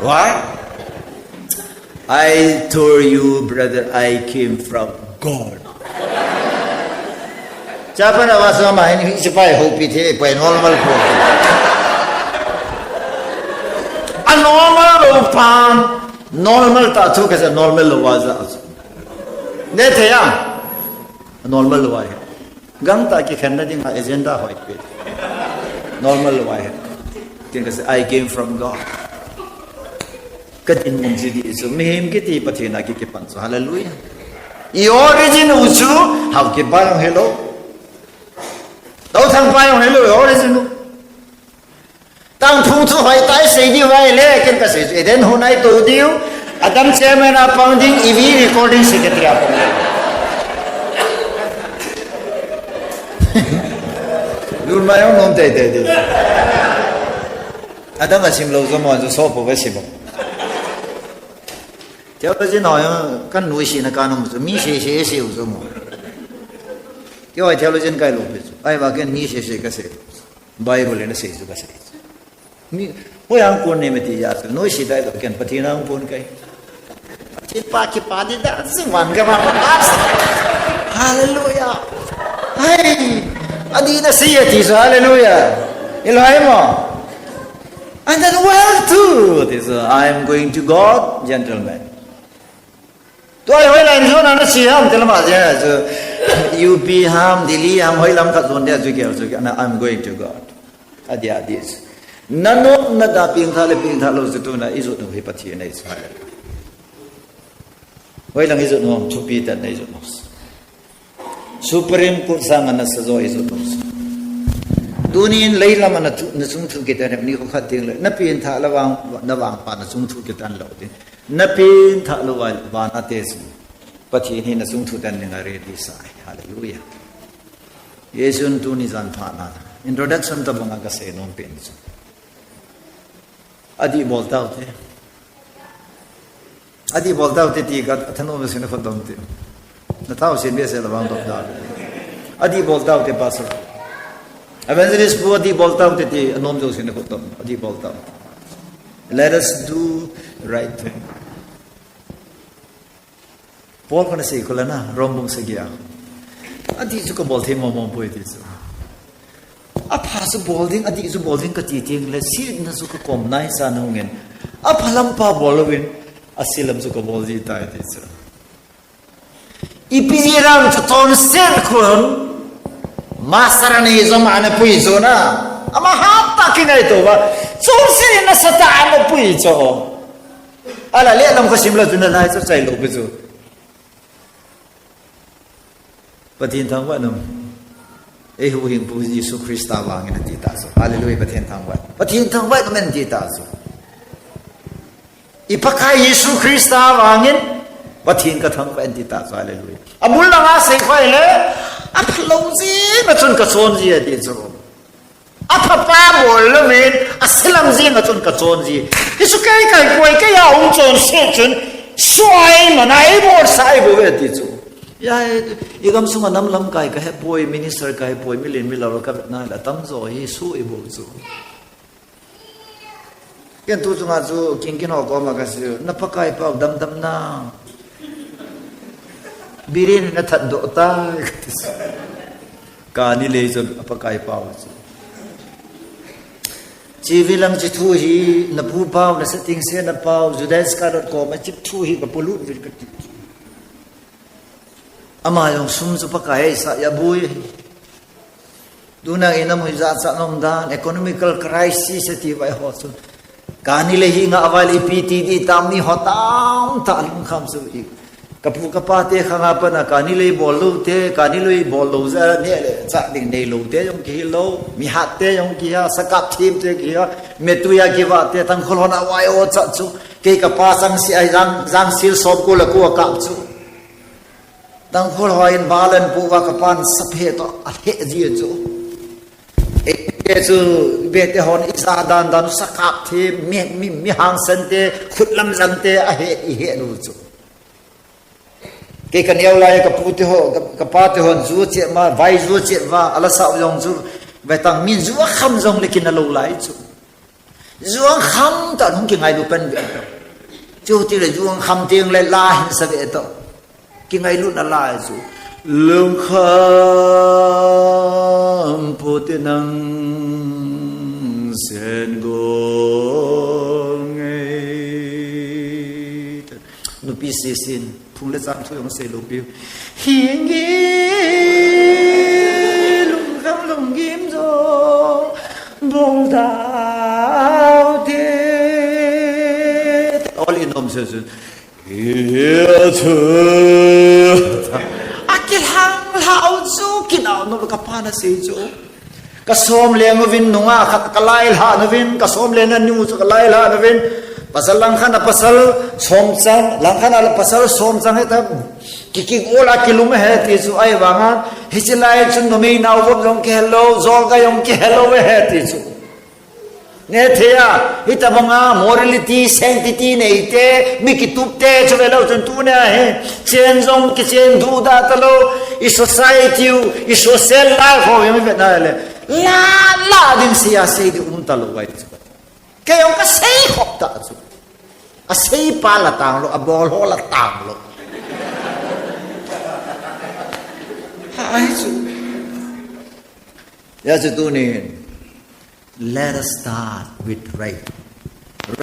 Why? I told you, brother, I came from God. Chapa na wasa ma hin hi sipai ho pi the, pai normal po. A normal lo pan, normal ta thu ka sa normal lo wa za. Ne the ya. Normal lo wa. Gangtah kikhenna dinga agenda hoi pi. Normal lo wa. Tin ka sa, I came from God. Ka dinmun chu di chu, mihem kiti Pathen a ki, kipan chu. Hallelujah. I origin u chu, hao kipa jong hilou. Tou thang pa jong hilou, i origin u. Tang phung chu hoi tai sei di vai le, ken ka sei chu. Eden hun ai to diu, Adam chairman a pang ding, Evi recording secretary a pang ding. Lun ma jong nom tei tei di. Adam a sim lou chu mo, chu so po ve sim. Theology na jong kan nuisat na ka nom chu, mi sei sei sei u chu mo. Kei hoi theologian kai lou pi chu. Ahivang ken mi sei sei ka sei. Bible in a sei chu ka sei. Mi, hoi ang kon ne me ti ya chu, nuisat dai lou ken Pathen ang kon kai. Pathen pa kipa di da, chu man ka ma. Hallelujah. Hai. Adi na sei ya ti chu, hallelujah. Ilhai mo. And then well too. This, uh, I am going to God, gentlemen. Tua hi hoilai in jona na sei ham, ti lama jeh a chu. U P ham, Delhi ham, hoilam khat jon dia chu kei chu, and I'm going to God. Adia, adia chu. Na nom na da pengtha le pengtha lou chu tuna i jot u hi Pathen ahi chu. Hoilang i jot u, thupi tah na i jot u. Supreme Court sanga na sa jo i jot u. Tunin leilam a na thu, na chungthu kitan ni kho khat ding le. Na pengtha lou vang, na vangpha na chungthu kitan lou ding. Na pengtha lou vang, vana te chu. Pathen hi na chungthu tan dinga ready sa ahi. Hallelujah. Jesun tuni jan pha na. Introduction tabang a ka sei nom pen chu. Adih bol tau te. Adih bol tau te ti ka thanom sina kho dom te. Na tau sin be se la bang dom da. Adih bol tau te pastor. Evangelist pu adih bol tau te ti anom jo sina kho dom. Adih bol tau. Let us do right thing. Paul kona sei kho la na, Rom bung sagi a. Adih chu ka bol thei mo mo poi ti chu. Apha chu bol ding, adih chu bol ding ka ti teng le, sihna chu ka kom nai sa na hung in. Apha lam pa bol louvin, asi lam chu ka bol ji tai ti chu. Ipi jeh ham chu chonset khun. Master ana hi jong ana pui chu na. Ama hat tah kingaito uva. Chonset in nasatah ana pui chu. Ala le lam ka sim lou chu na lai chu chai lou pi chu. Pathen thangvah in um. Ei huhhingpu Jesu Christa vangin ati ta chu. Hallelujah, Pathen thangvah. Pathen thangvah in um ati ta chu. I Pakai Jesu Christa vangin Pathen kathangvah in ti ta chu, hallelujah. Abul langa sei kha le, aphalou jing a chun kachon ji ati chu. Aphapa bol louvin, aselam jing a chun kachon ji. Hichu kei kaipoi, kei a hung chonse chun, suai mana eibolsah eive ti chu. Ya, i gamsunga nam lamkai kahepoi, minister kahepoi, milen milal kavetna le atamjo hi su eibol chu. Ken tu chunga chu kingkin ho koma kasei, na Pakai pau damdam na. Biren na thatdoh tai, kati chu. Kani lei chu Pakai pau chu. Chi vilang chi thu hi, na pu pau, na setting se na pau, Judas Iscariot koma chi thu hi kapolut uvin kati. Ama jong sum chu Pakai eisah a boi ahi. Tuna inam hoi jachat nom dan, economical crisis ati vai ho chu. Kani lei hi ngah vai le ipi ti ding tam ni ho tamtah lungkham chu i. Kapu kapa te khanga pana kani lei bol lou te, kani lei bol lou jeh a neh le chah ding nei lou te jong kihi lou, mihat te jong kihi a, sakap them te kihi a, metuia kivah te, Tangkhul hon a vai o chat chu. Kei kapa chang si a jang, jang sil som ko le ko a kap chu. Tangkhul hon balen pu va kapan saphe to a he ji chu. Eite chu bete hon ija dan dan sakap the mi, mi, mi hangsan te, khutlam jan te a he i he nu chu. Kei kaneo lai kapu te ho, ka, kapa te hon ju che ma, vai ju che va, ala sa jong chu, vai tang min ju kham jong le kin a lou lai chu. Juang kham tah hung kingailu pen ve. Chuti le juang kham teng le la hin sa ve to. Kingailu na lai chu. Lungkham pu te nang sen go ngei. Nupi sisin. Phung le chang thu jong sei lou piu. Hingi lungkham lunggim jo bol dau te. All in om se su. Hia chu. A kilhang lhau chu kinau no ka pa na sei chu. Ka som leng uvin nunga khat ka lai lha nuvin, ka som leng na nu chu ka lai lha nuvin. Pasal lang khan a pasal som chang, lang khan a pasal som chang he ta. Ki ki ola kilum he ti chu ai vanga. Hichi lai chun numei nau vop jong kihel lou, jol ka jong kihel lou he ti chu. Ne thei a, hita banga morality, sanctity nei te, mi kitup te chu ve lou chun tuni a hi. Chen jong kichen duda talou, i society u, i social life ho jong i ve na le. La, la ding sei a sei ding um talou vai chu. Kei jong ka sei khop ta chu. A sei pa la tang lou, a bol ho la tang lou. Ha, ai chu. Ya chu tunin, let us start with right.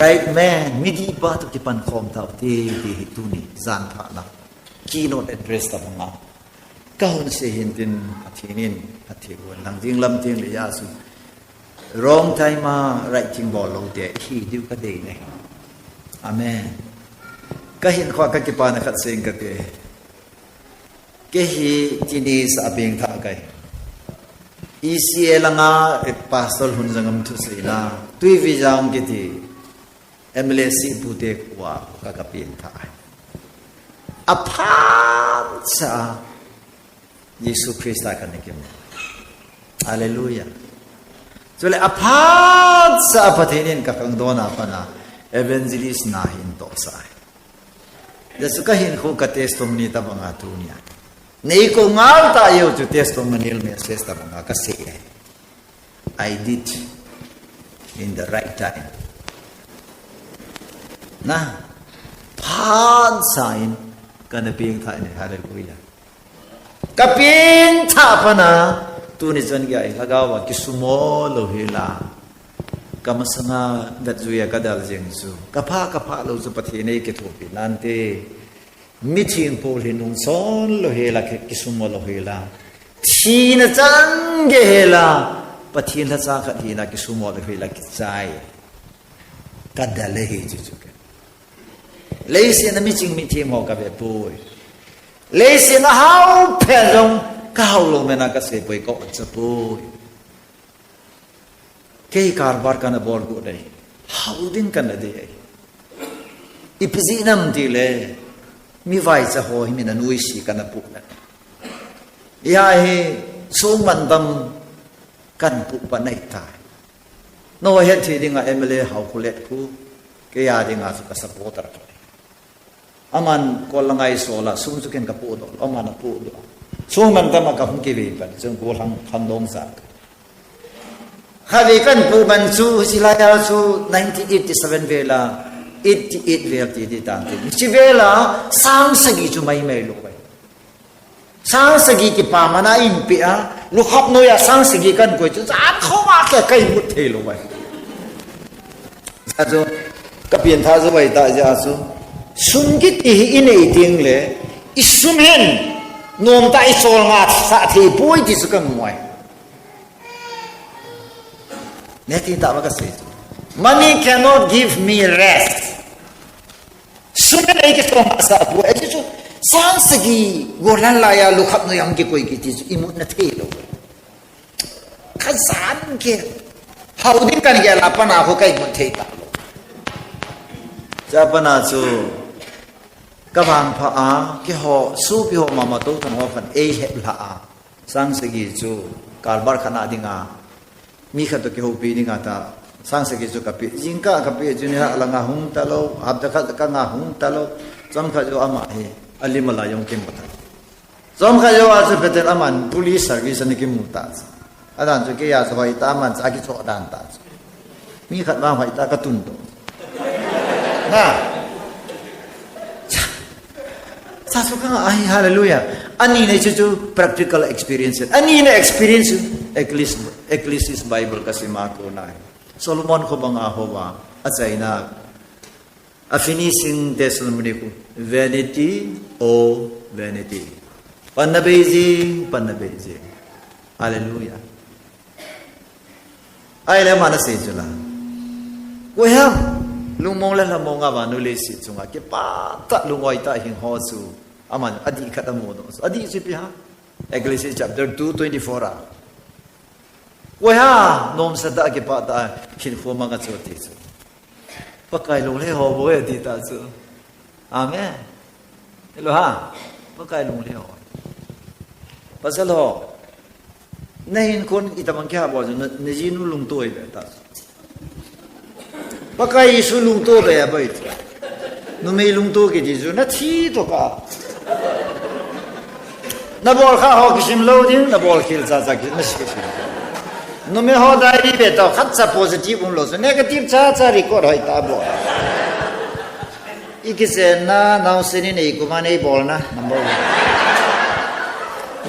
Right man, midipa toh kipan khom tau te, ti hi tuni, jan pha na. Keynote address ta banga. Ka hon sei hin tin, Pathen in, Pathen hon nang ding lam tin le ya su. Wrong time a right thing bol lou te, hi diu ka dei ne. Amen. Ka hin khua ka kipana khat seng ka te. Kei hi tini sa a peng tha kai. E C A langa, eh, Pastor Hun Jangam thu sei na. Tui vi jang kiti. M L A si pute kua ka ka peng tha. A phan sa Jesu Christa ka nikim. Hallelujah. Chule a phat sa a Pathen in ka kang dona pana evangelist na hin to sa. Jesu ka hin khu ka testimony ta banga tunia. Nei ko ngal ta yo chu testimonial message ta banga ka sei. I did in the right time. Na, phan sa in ka na peng tha ni, hallelujah. Ka peng tha pana, tuni chan gei lhagao a kisumo lou hela. Ka masanga dat juia ka dal jeng chu. Ka pha, ka pha lou chu Pathen ei kithopi nante. Mitheng pol hi nung son lou hela, ki, kisumo lou hela. Thina chan gei hela. Pathen lhacha khat hina kisumo lou hela kichai. Ka dal e hi chu chu ke. Leiset a miching mithem ho ka ve poi. Leiset a hao phe jong ka hao lou mena ka sei poi ka ot cha poi. Kei karbar ka na bol gu dei. Hao ding ka na dei. Ipi jeh ham itile, mi vaicha ho hi min anuisat kana pu na. Hiya hi song mantam kana pu pa ahitai. Nahet thei dinga M L A Haokholet khu, keiya dinga chu ka supporter. Aman kol la ngai sola, sum chu ken ka pu doh, aman apu doh. Song mantam a ka hung kivei pan, chun gollhang khandong sa. Khatvei kana pu pan chu, hiche laiya chu nineteen eighty-seven vela, eighty-eight vel ti ti tan ti. Hiche vela, sang sagi chu maimai lou vai. Sang sagi kipa mana eipeh a, lukhap noiya sang sagi kana koi chu, jan khoma kei ka imut thei lou vai. Achu, ka piangthah jou vai ta jeh chu. Sum kiti hi inei ding le, isum hin, nomtah a isol ngasah thei poi ti chu ka mu e. Nati tah a ka sei chu. Money cannot give me rest. Sum hin eikisol ngasah poi. Achu, sang sagi, gollhang laiya lukhap noiya kikoi kiti chu, imut na thei lou. Ka jan kei. Hao ding kana gel a pat a khu ka imut thei talou. Chapang a chu ka vangpha a, keiho, sopi ho mama tou thang ho khan eihep lha a. Sang sagi chu, karbar khat a dinga. Mi khat toh kihoupi dinga ta. Sang sagi chu ka pe. Jingkah ka pe chu ni ha langa hung talou, hapta khat kanga hung talou. Chomkhat jou ama hi, alim a la jong kimu ta. Chomkhat jou a chu Bethel aman police service ana kimu ta. Adan chu keiya chu hoitah a aman chu akichoh dan ta chu. Mi khat vang hoitah a ka tun doh. Na. Sa chu ka nga ahi, hallelujah. Ani nei chu chu practical experience. Ani na experience Ecclesi-, Ecclesiastes Bible ka sim a kona. Solomon kho banga houva, achaina. A finishing testimony khu, vanity, oh vanity. Panna beijing, panna beijing. Hallelujah. Ahile ama ana sei chu la. Koi ham, lungmong le lhamong a vannoi leiset chunga kipah tah, lungoi tah hing ho chu. Aman adih khat amu doh. Adih chu ipi ham. Ecclesiastes chapter two twenty-four a. Koi ham, nomsa tah kipah tah hinkho mang a chu ti chu. Pakai lunglhai ho bou e ati ta chu. Amen. Hello ha. Pakai lunglhai ho. Pasal ho. Na hinkho itobang kiha bol chu, na, na jinu lungto ibe ta chu. Pakai Jesu lungto be a bai chu. Numei lungto kiti chu, na thi toh ka. Na bol kha ho kisim lou ding, na bol khel cha cha ki, na si kisim. Numei ho diary ve tao, khat cha positive um lou, so negative cha cha record hoi ta bol. I kichenna, naosen in eikum a nei bolna, number one.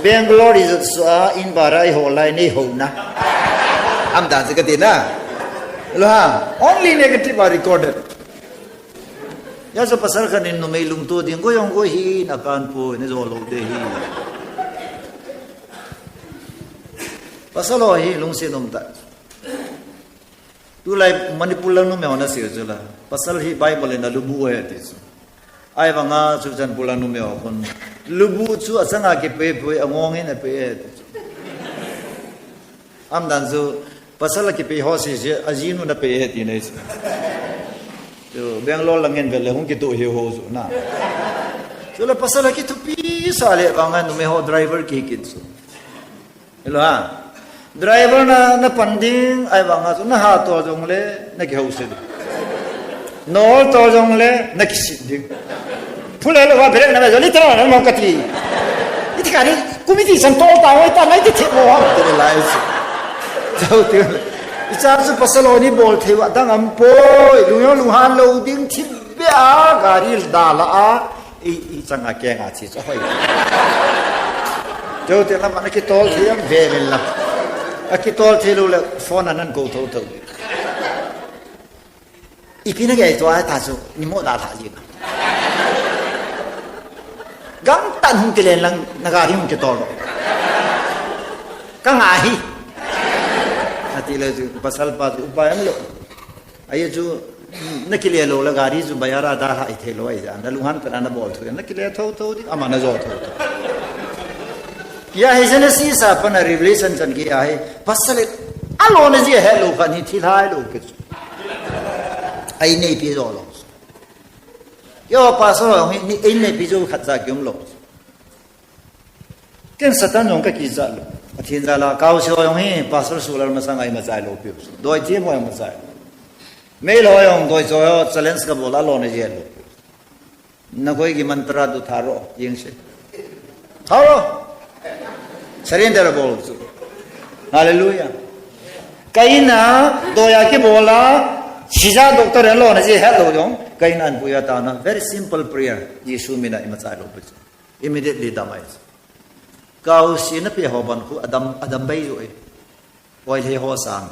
Bangalore resort sua, in bara i ho lai nei houna. Am dan chu kati na. Lo ha, only negative are recorded. Hijeh a chu pasal khat in numei lungto ding, koi jong koi hi, na kan poi, na jo lou ding ahi. Pasal ho hi lungset um ta. Tulai Manipur lang numei ho na sei u chu la. Pasal hi Bible in alubu ahi ati chu. Ahivanga Churachandpur lang numei ho khun. Lubu chu achanga kipe poi, angong in ape ahi ati chu. Am dan chu pasal a kipe ho sese, ajinu na pe e ti nei chu. Chu Bangalore lang in vele hung kitoh hi ho chu na. Chu la pasal a kithupi sa le vanga numei ho driver kihi kit chu. Hello ha. Driver na, na pan ding, ahivanga chu na ha to jong le, na kihousen. Nol to jong le, na kisit ding. Phule lou va brake na ve jo, literal na mo kati. Iti kani, committee chan tol ta, oi ta, na iti thip mo ha. Te lai si. Chau ti. Icha chu pasal ho ni bol thei va dang am poi, lung jong lunghan lou ding thip be a, gari dal a, i, i changa kenga chi chu hoi. Chau te lam a na kitol thei am ve min la. A kitol thei lou le phone a nan ko tho tho. Ipi na gei tua ta chu, ni mo da tha ji na. Gangtah hung kilen lang, na gari hung kitol lo. Ka nga hi. Ati le chu, pasal pa chu, upai um lou. Ahi chu, na kile lou le gari chu, bayara da ha i thei lou ahi ja. Na lunghan ka na bol tho, na kile tho tho di, ama na jo tho tho. Hia hi Genesis a pat a Revelation chan gei a hi, pasal le, alo na ji he lou kha ni thilhai lou ke chu. Ai nei pi jo lou. Yo, pastor ho jong hi, ni, ei neipi jou khat ja kium lou. Ken Satan jong ka kija lou. Pathen jal a, Kaose ho jong hi, pastor Sulal masang a imacha ilou piu. Doithi mo imacha. Mei lou jong, doi cho ho, challenge ka bol a lou na je lou. Na koi ki mantra du tharo, yeng se. Tharo. Surrender bol chu. Hallelujah. Kaina, doya ki bola, sija doctor en lou na je het lou jong. Kaina an puya ta na, very simple prayer. Jesu mina imacha lou pi chu. Immediately damai. Kaose na pe ho ban khu adam, adam bai jo e. Oi le ho sang.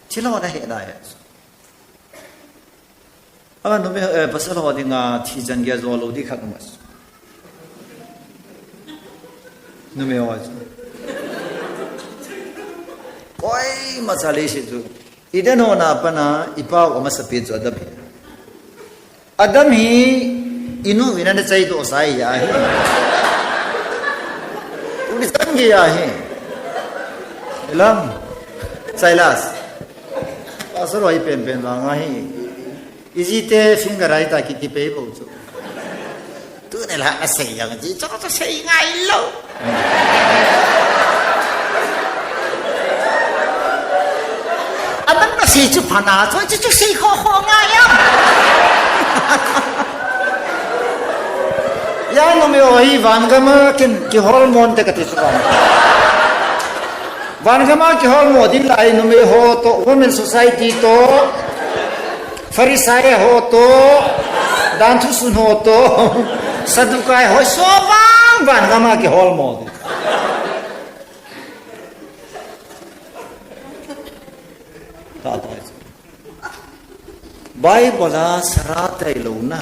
Thilo na he na he. Ama numei, eh, pasal ho dinga thi jan gei jo lou di khat mas. Numei ho. Koima cha le si chu. Eden hon a pat a, i pau amasapen chu Adam hi. Adam hi, i nu in ana chaidoh sa ahi. Uni chang gei ahi. Elam. Silas. Pastor ho hi penpen vang ahi. I jite finger ai ta ki, kipei bou chu. Tuni la na sei jang ji, chu chu sei ngai lou. Aman na sei chu pha na, chu chu chu sei kho kho ngai a. Ya numei ho hi van gam a kin kihol mon te kati chu van. Van gam a kihol mo ding lai numei ho toh, women society toh, Pharisai ho toh, danthu sun ho toh, Saddukai ho, so vang van gam a kihol mo ding. Ta ta. Bible a Sarah tailouna,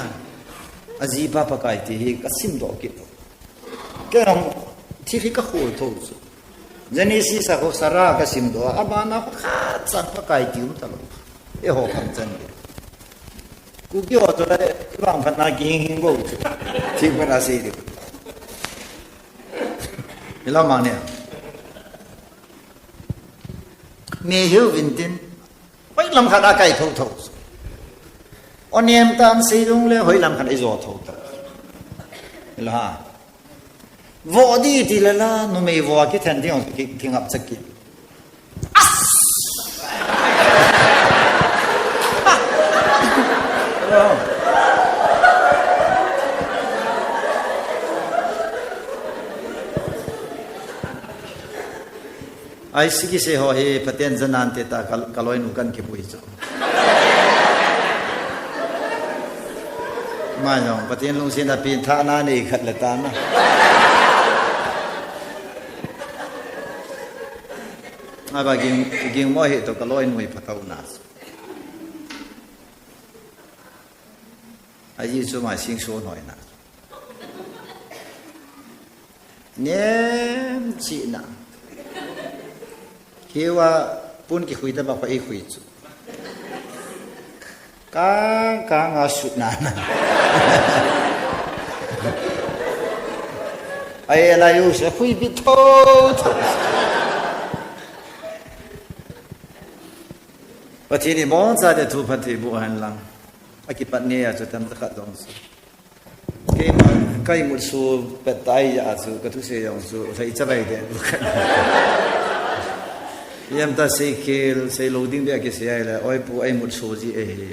ajipa Pakai ti hi ka simdoh kit. Kei jong thil hi ka khol tho chu. Genesis a khu Sarah ka simdoh a, abana khu khat chan Pakai ti um talou. Eiho khang chan. Kuki ho chu le, vang phat na kihing hing bou chu. Thil phat a sei diu. Ila ma ne. Me hiu vin tin. Hoilam khat a kai tho tho. O nem tan sei lung le hoilam khat i jo tho tho. La. Vo di ti le la, numei vo a kithen ding ki, kingap chak ki. As! Ai, sigi se ho hi, Pathen janan te ta ka, ka loinu kan kipui chu. Ma jong, Pathen lungsetna pen thana nei khat le ta na. Aba ging, ging mo hi to ka loinu hi phatau na. Aji chu ma sing so noi na. Nem chi na. Hiwa pun kikhui ta ba ko i khui chu. Ka, ka nga sut na na. Ai la yu se khui bi tho tho. Pathen in iboncha te thu phatthei boh hen lang. Akipat ni a chu tam ta khat dong chu. Keima, ka imut suh pet tai a chu, ka thusei jong chu, lhai chavai de. Yam ta sei khel, sei lou ding beh kisei ai le, oi pu, a imut suh ji e hi.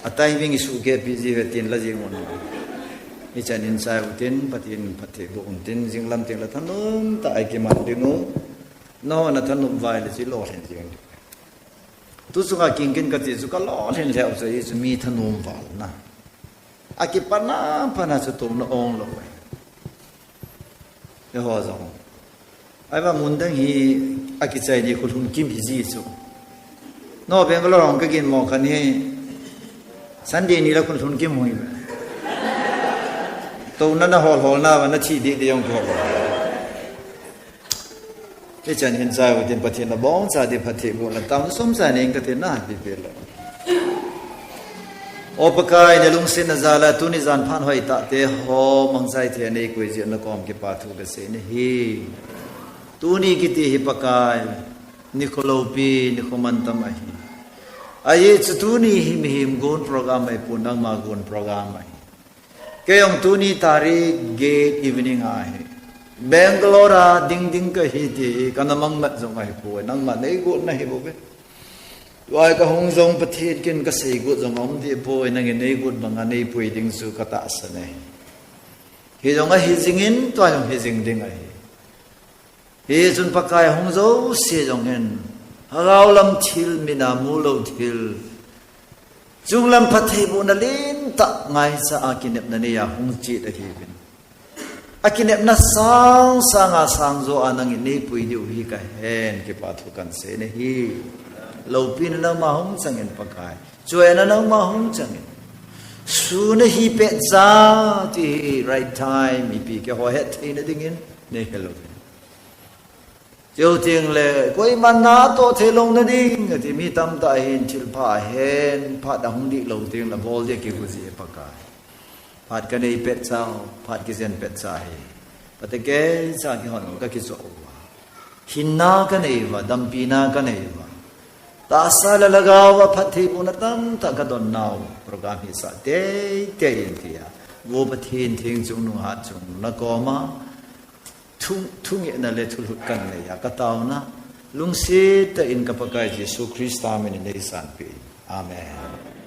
A timing i suh keh pi ji ve tin la jing un. Hichan in chai u tin, Pathen phatthei boh un tin, jinglam teng la thanom tah a i kiman ding u. Nangho na thanom vai le chi lolhin jing. Tu chunga kingkin kati chu ka lolhin lheh u chu, i chu mi thanom val na. Akipatna, patna chu touna ong lou. Eiho jong. Ahivang mun dang hi akichai ni khulhun kim hi ji chu. No Bangalore hung ka gin mo khan hi. Sunday ni la khulhun kim hui. Touna na hol hol na va na thi di di jong ko. Hichan hin chai u tin Pathen in aboncha di phatthei boh la tam som chai ning ka tin na di pe lo. O Pakai, na lungsetna jal a tuni jan phat hoitah te ho mangchai thei a nei koi jeh in na kom kipa thu ka sei na hi. Tuni kiti hi Pakai, nikho loupi, nikho mantam ahi. Ahi chu tuni hi mihem gon program ahipon, nangma gon program ahi. Kei jong tuni tarik get evening ahi. Bangalore a ding ding kahi ti hi kana mangmat jong ahipoi, nangma neigot nahi bouve. Tua hi kahung jong Pathen kin kasei got jong aum deh poi, nangin neigot banga neipui ding chu katahsan e. Hijong ahi jingin, tua jong hi jing ding ahi. Hichun Pakai hung jouse jong hin, lhagao lam thil, mina mu lou thil, chunglam phattheibohna lentah ngaicha a kinepna neiya hung chet ahiuvin, akinepna sang sanga sangjo a nangin neipui diu hi kahen, kipa thu kahin sei nahi. Loupina nangma hung changin Pakai, chuina nangma hung changin, sun ahi petcha ti hi right time ipi keiho hettheina dingin neihil uvin. Chuteng le koiman natoh theilouna ding ati, mi tamtah hin thilpha ahen, phat ahung dihlou tengle bol ding kigo ji e Pakai. Phat kanei petcha, phat kijen petcha hi, phatecha kihon kakichoh uva, hinna kanei uva, dampina kanei uva, tahsa le lhagao a phattheibohna tamtah kadon nau program hisah teitei in tia, vo Pathen theng chungnung hatchungnung nakoma thu, thungehna le thulhut kanei a kataona, lungset tah in ka Pakai Jesu Christa minin neisanpeh in. Amen.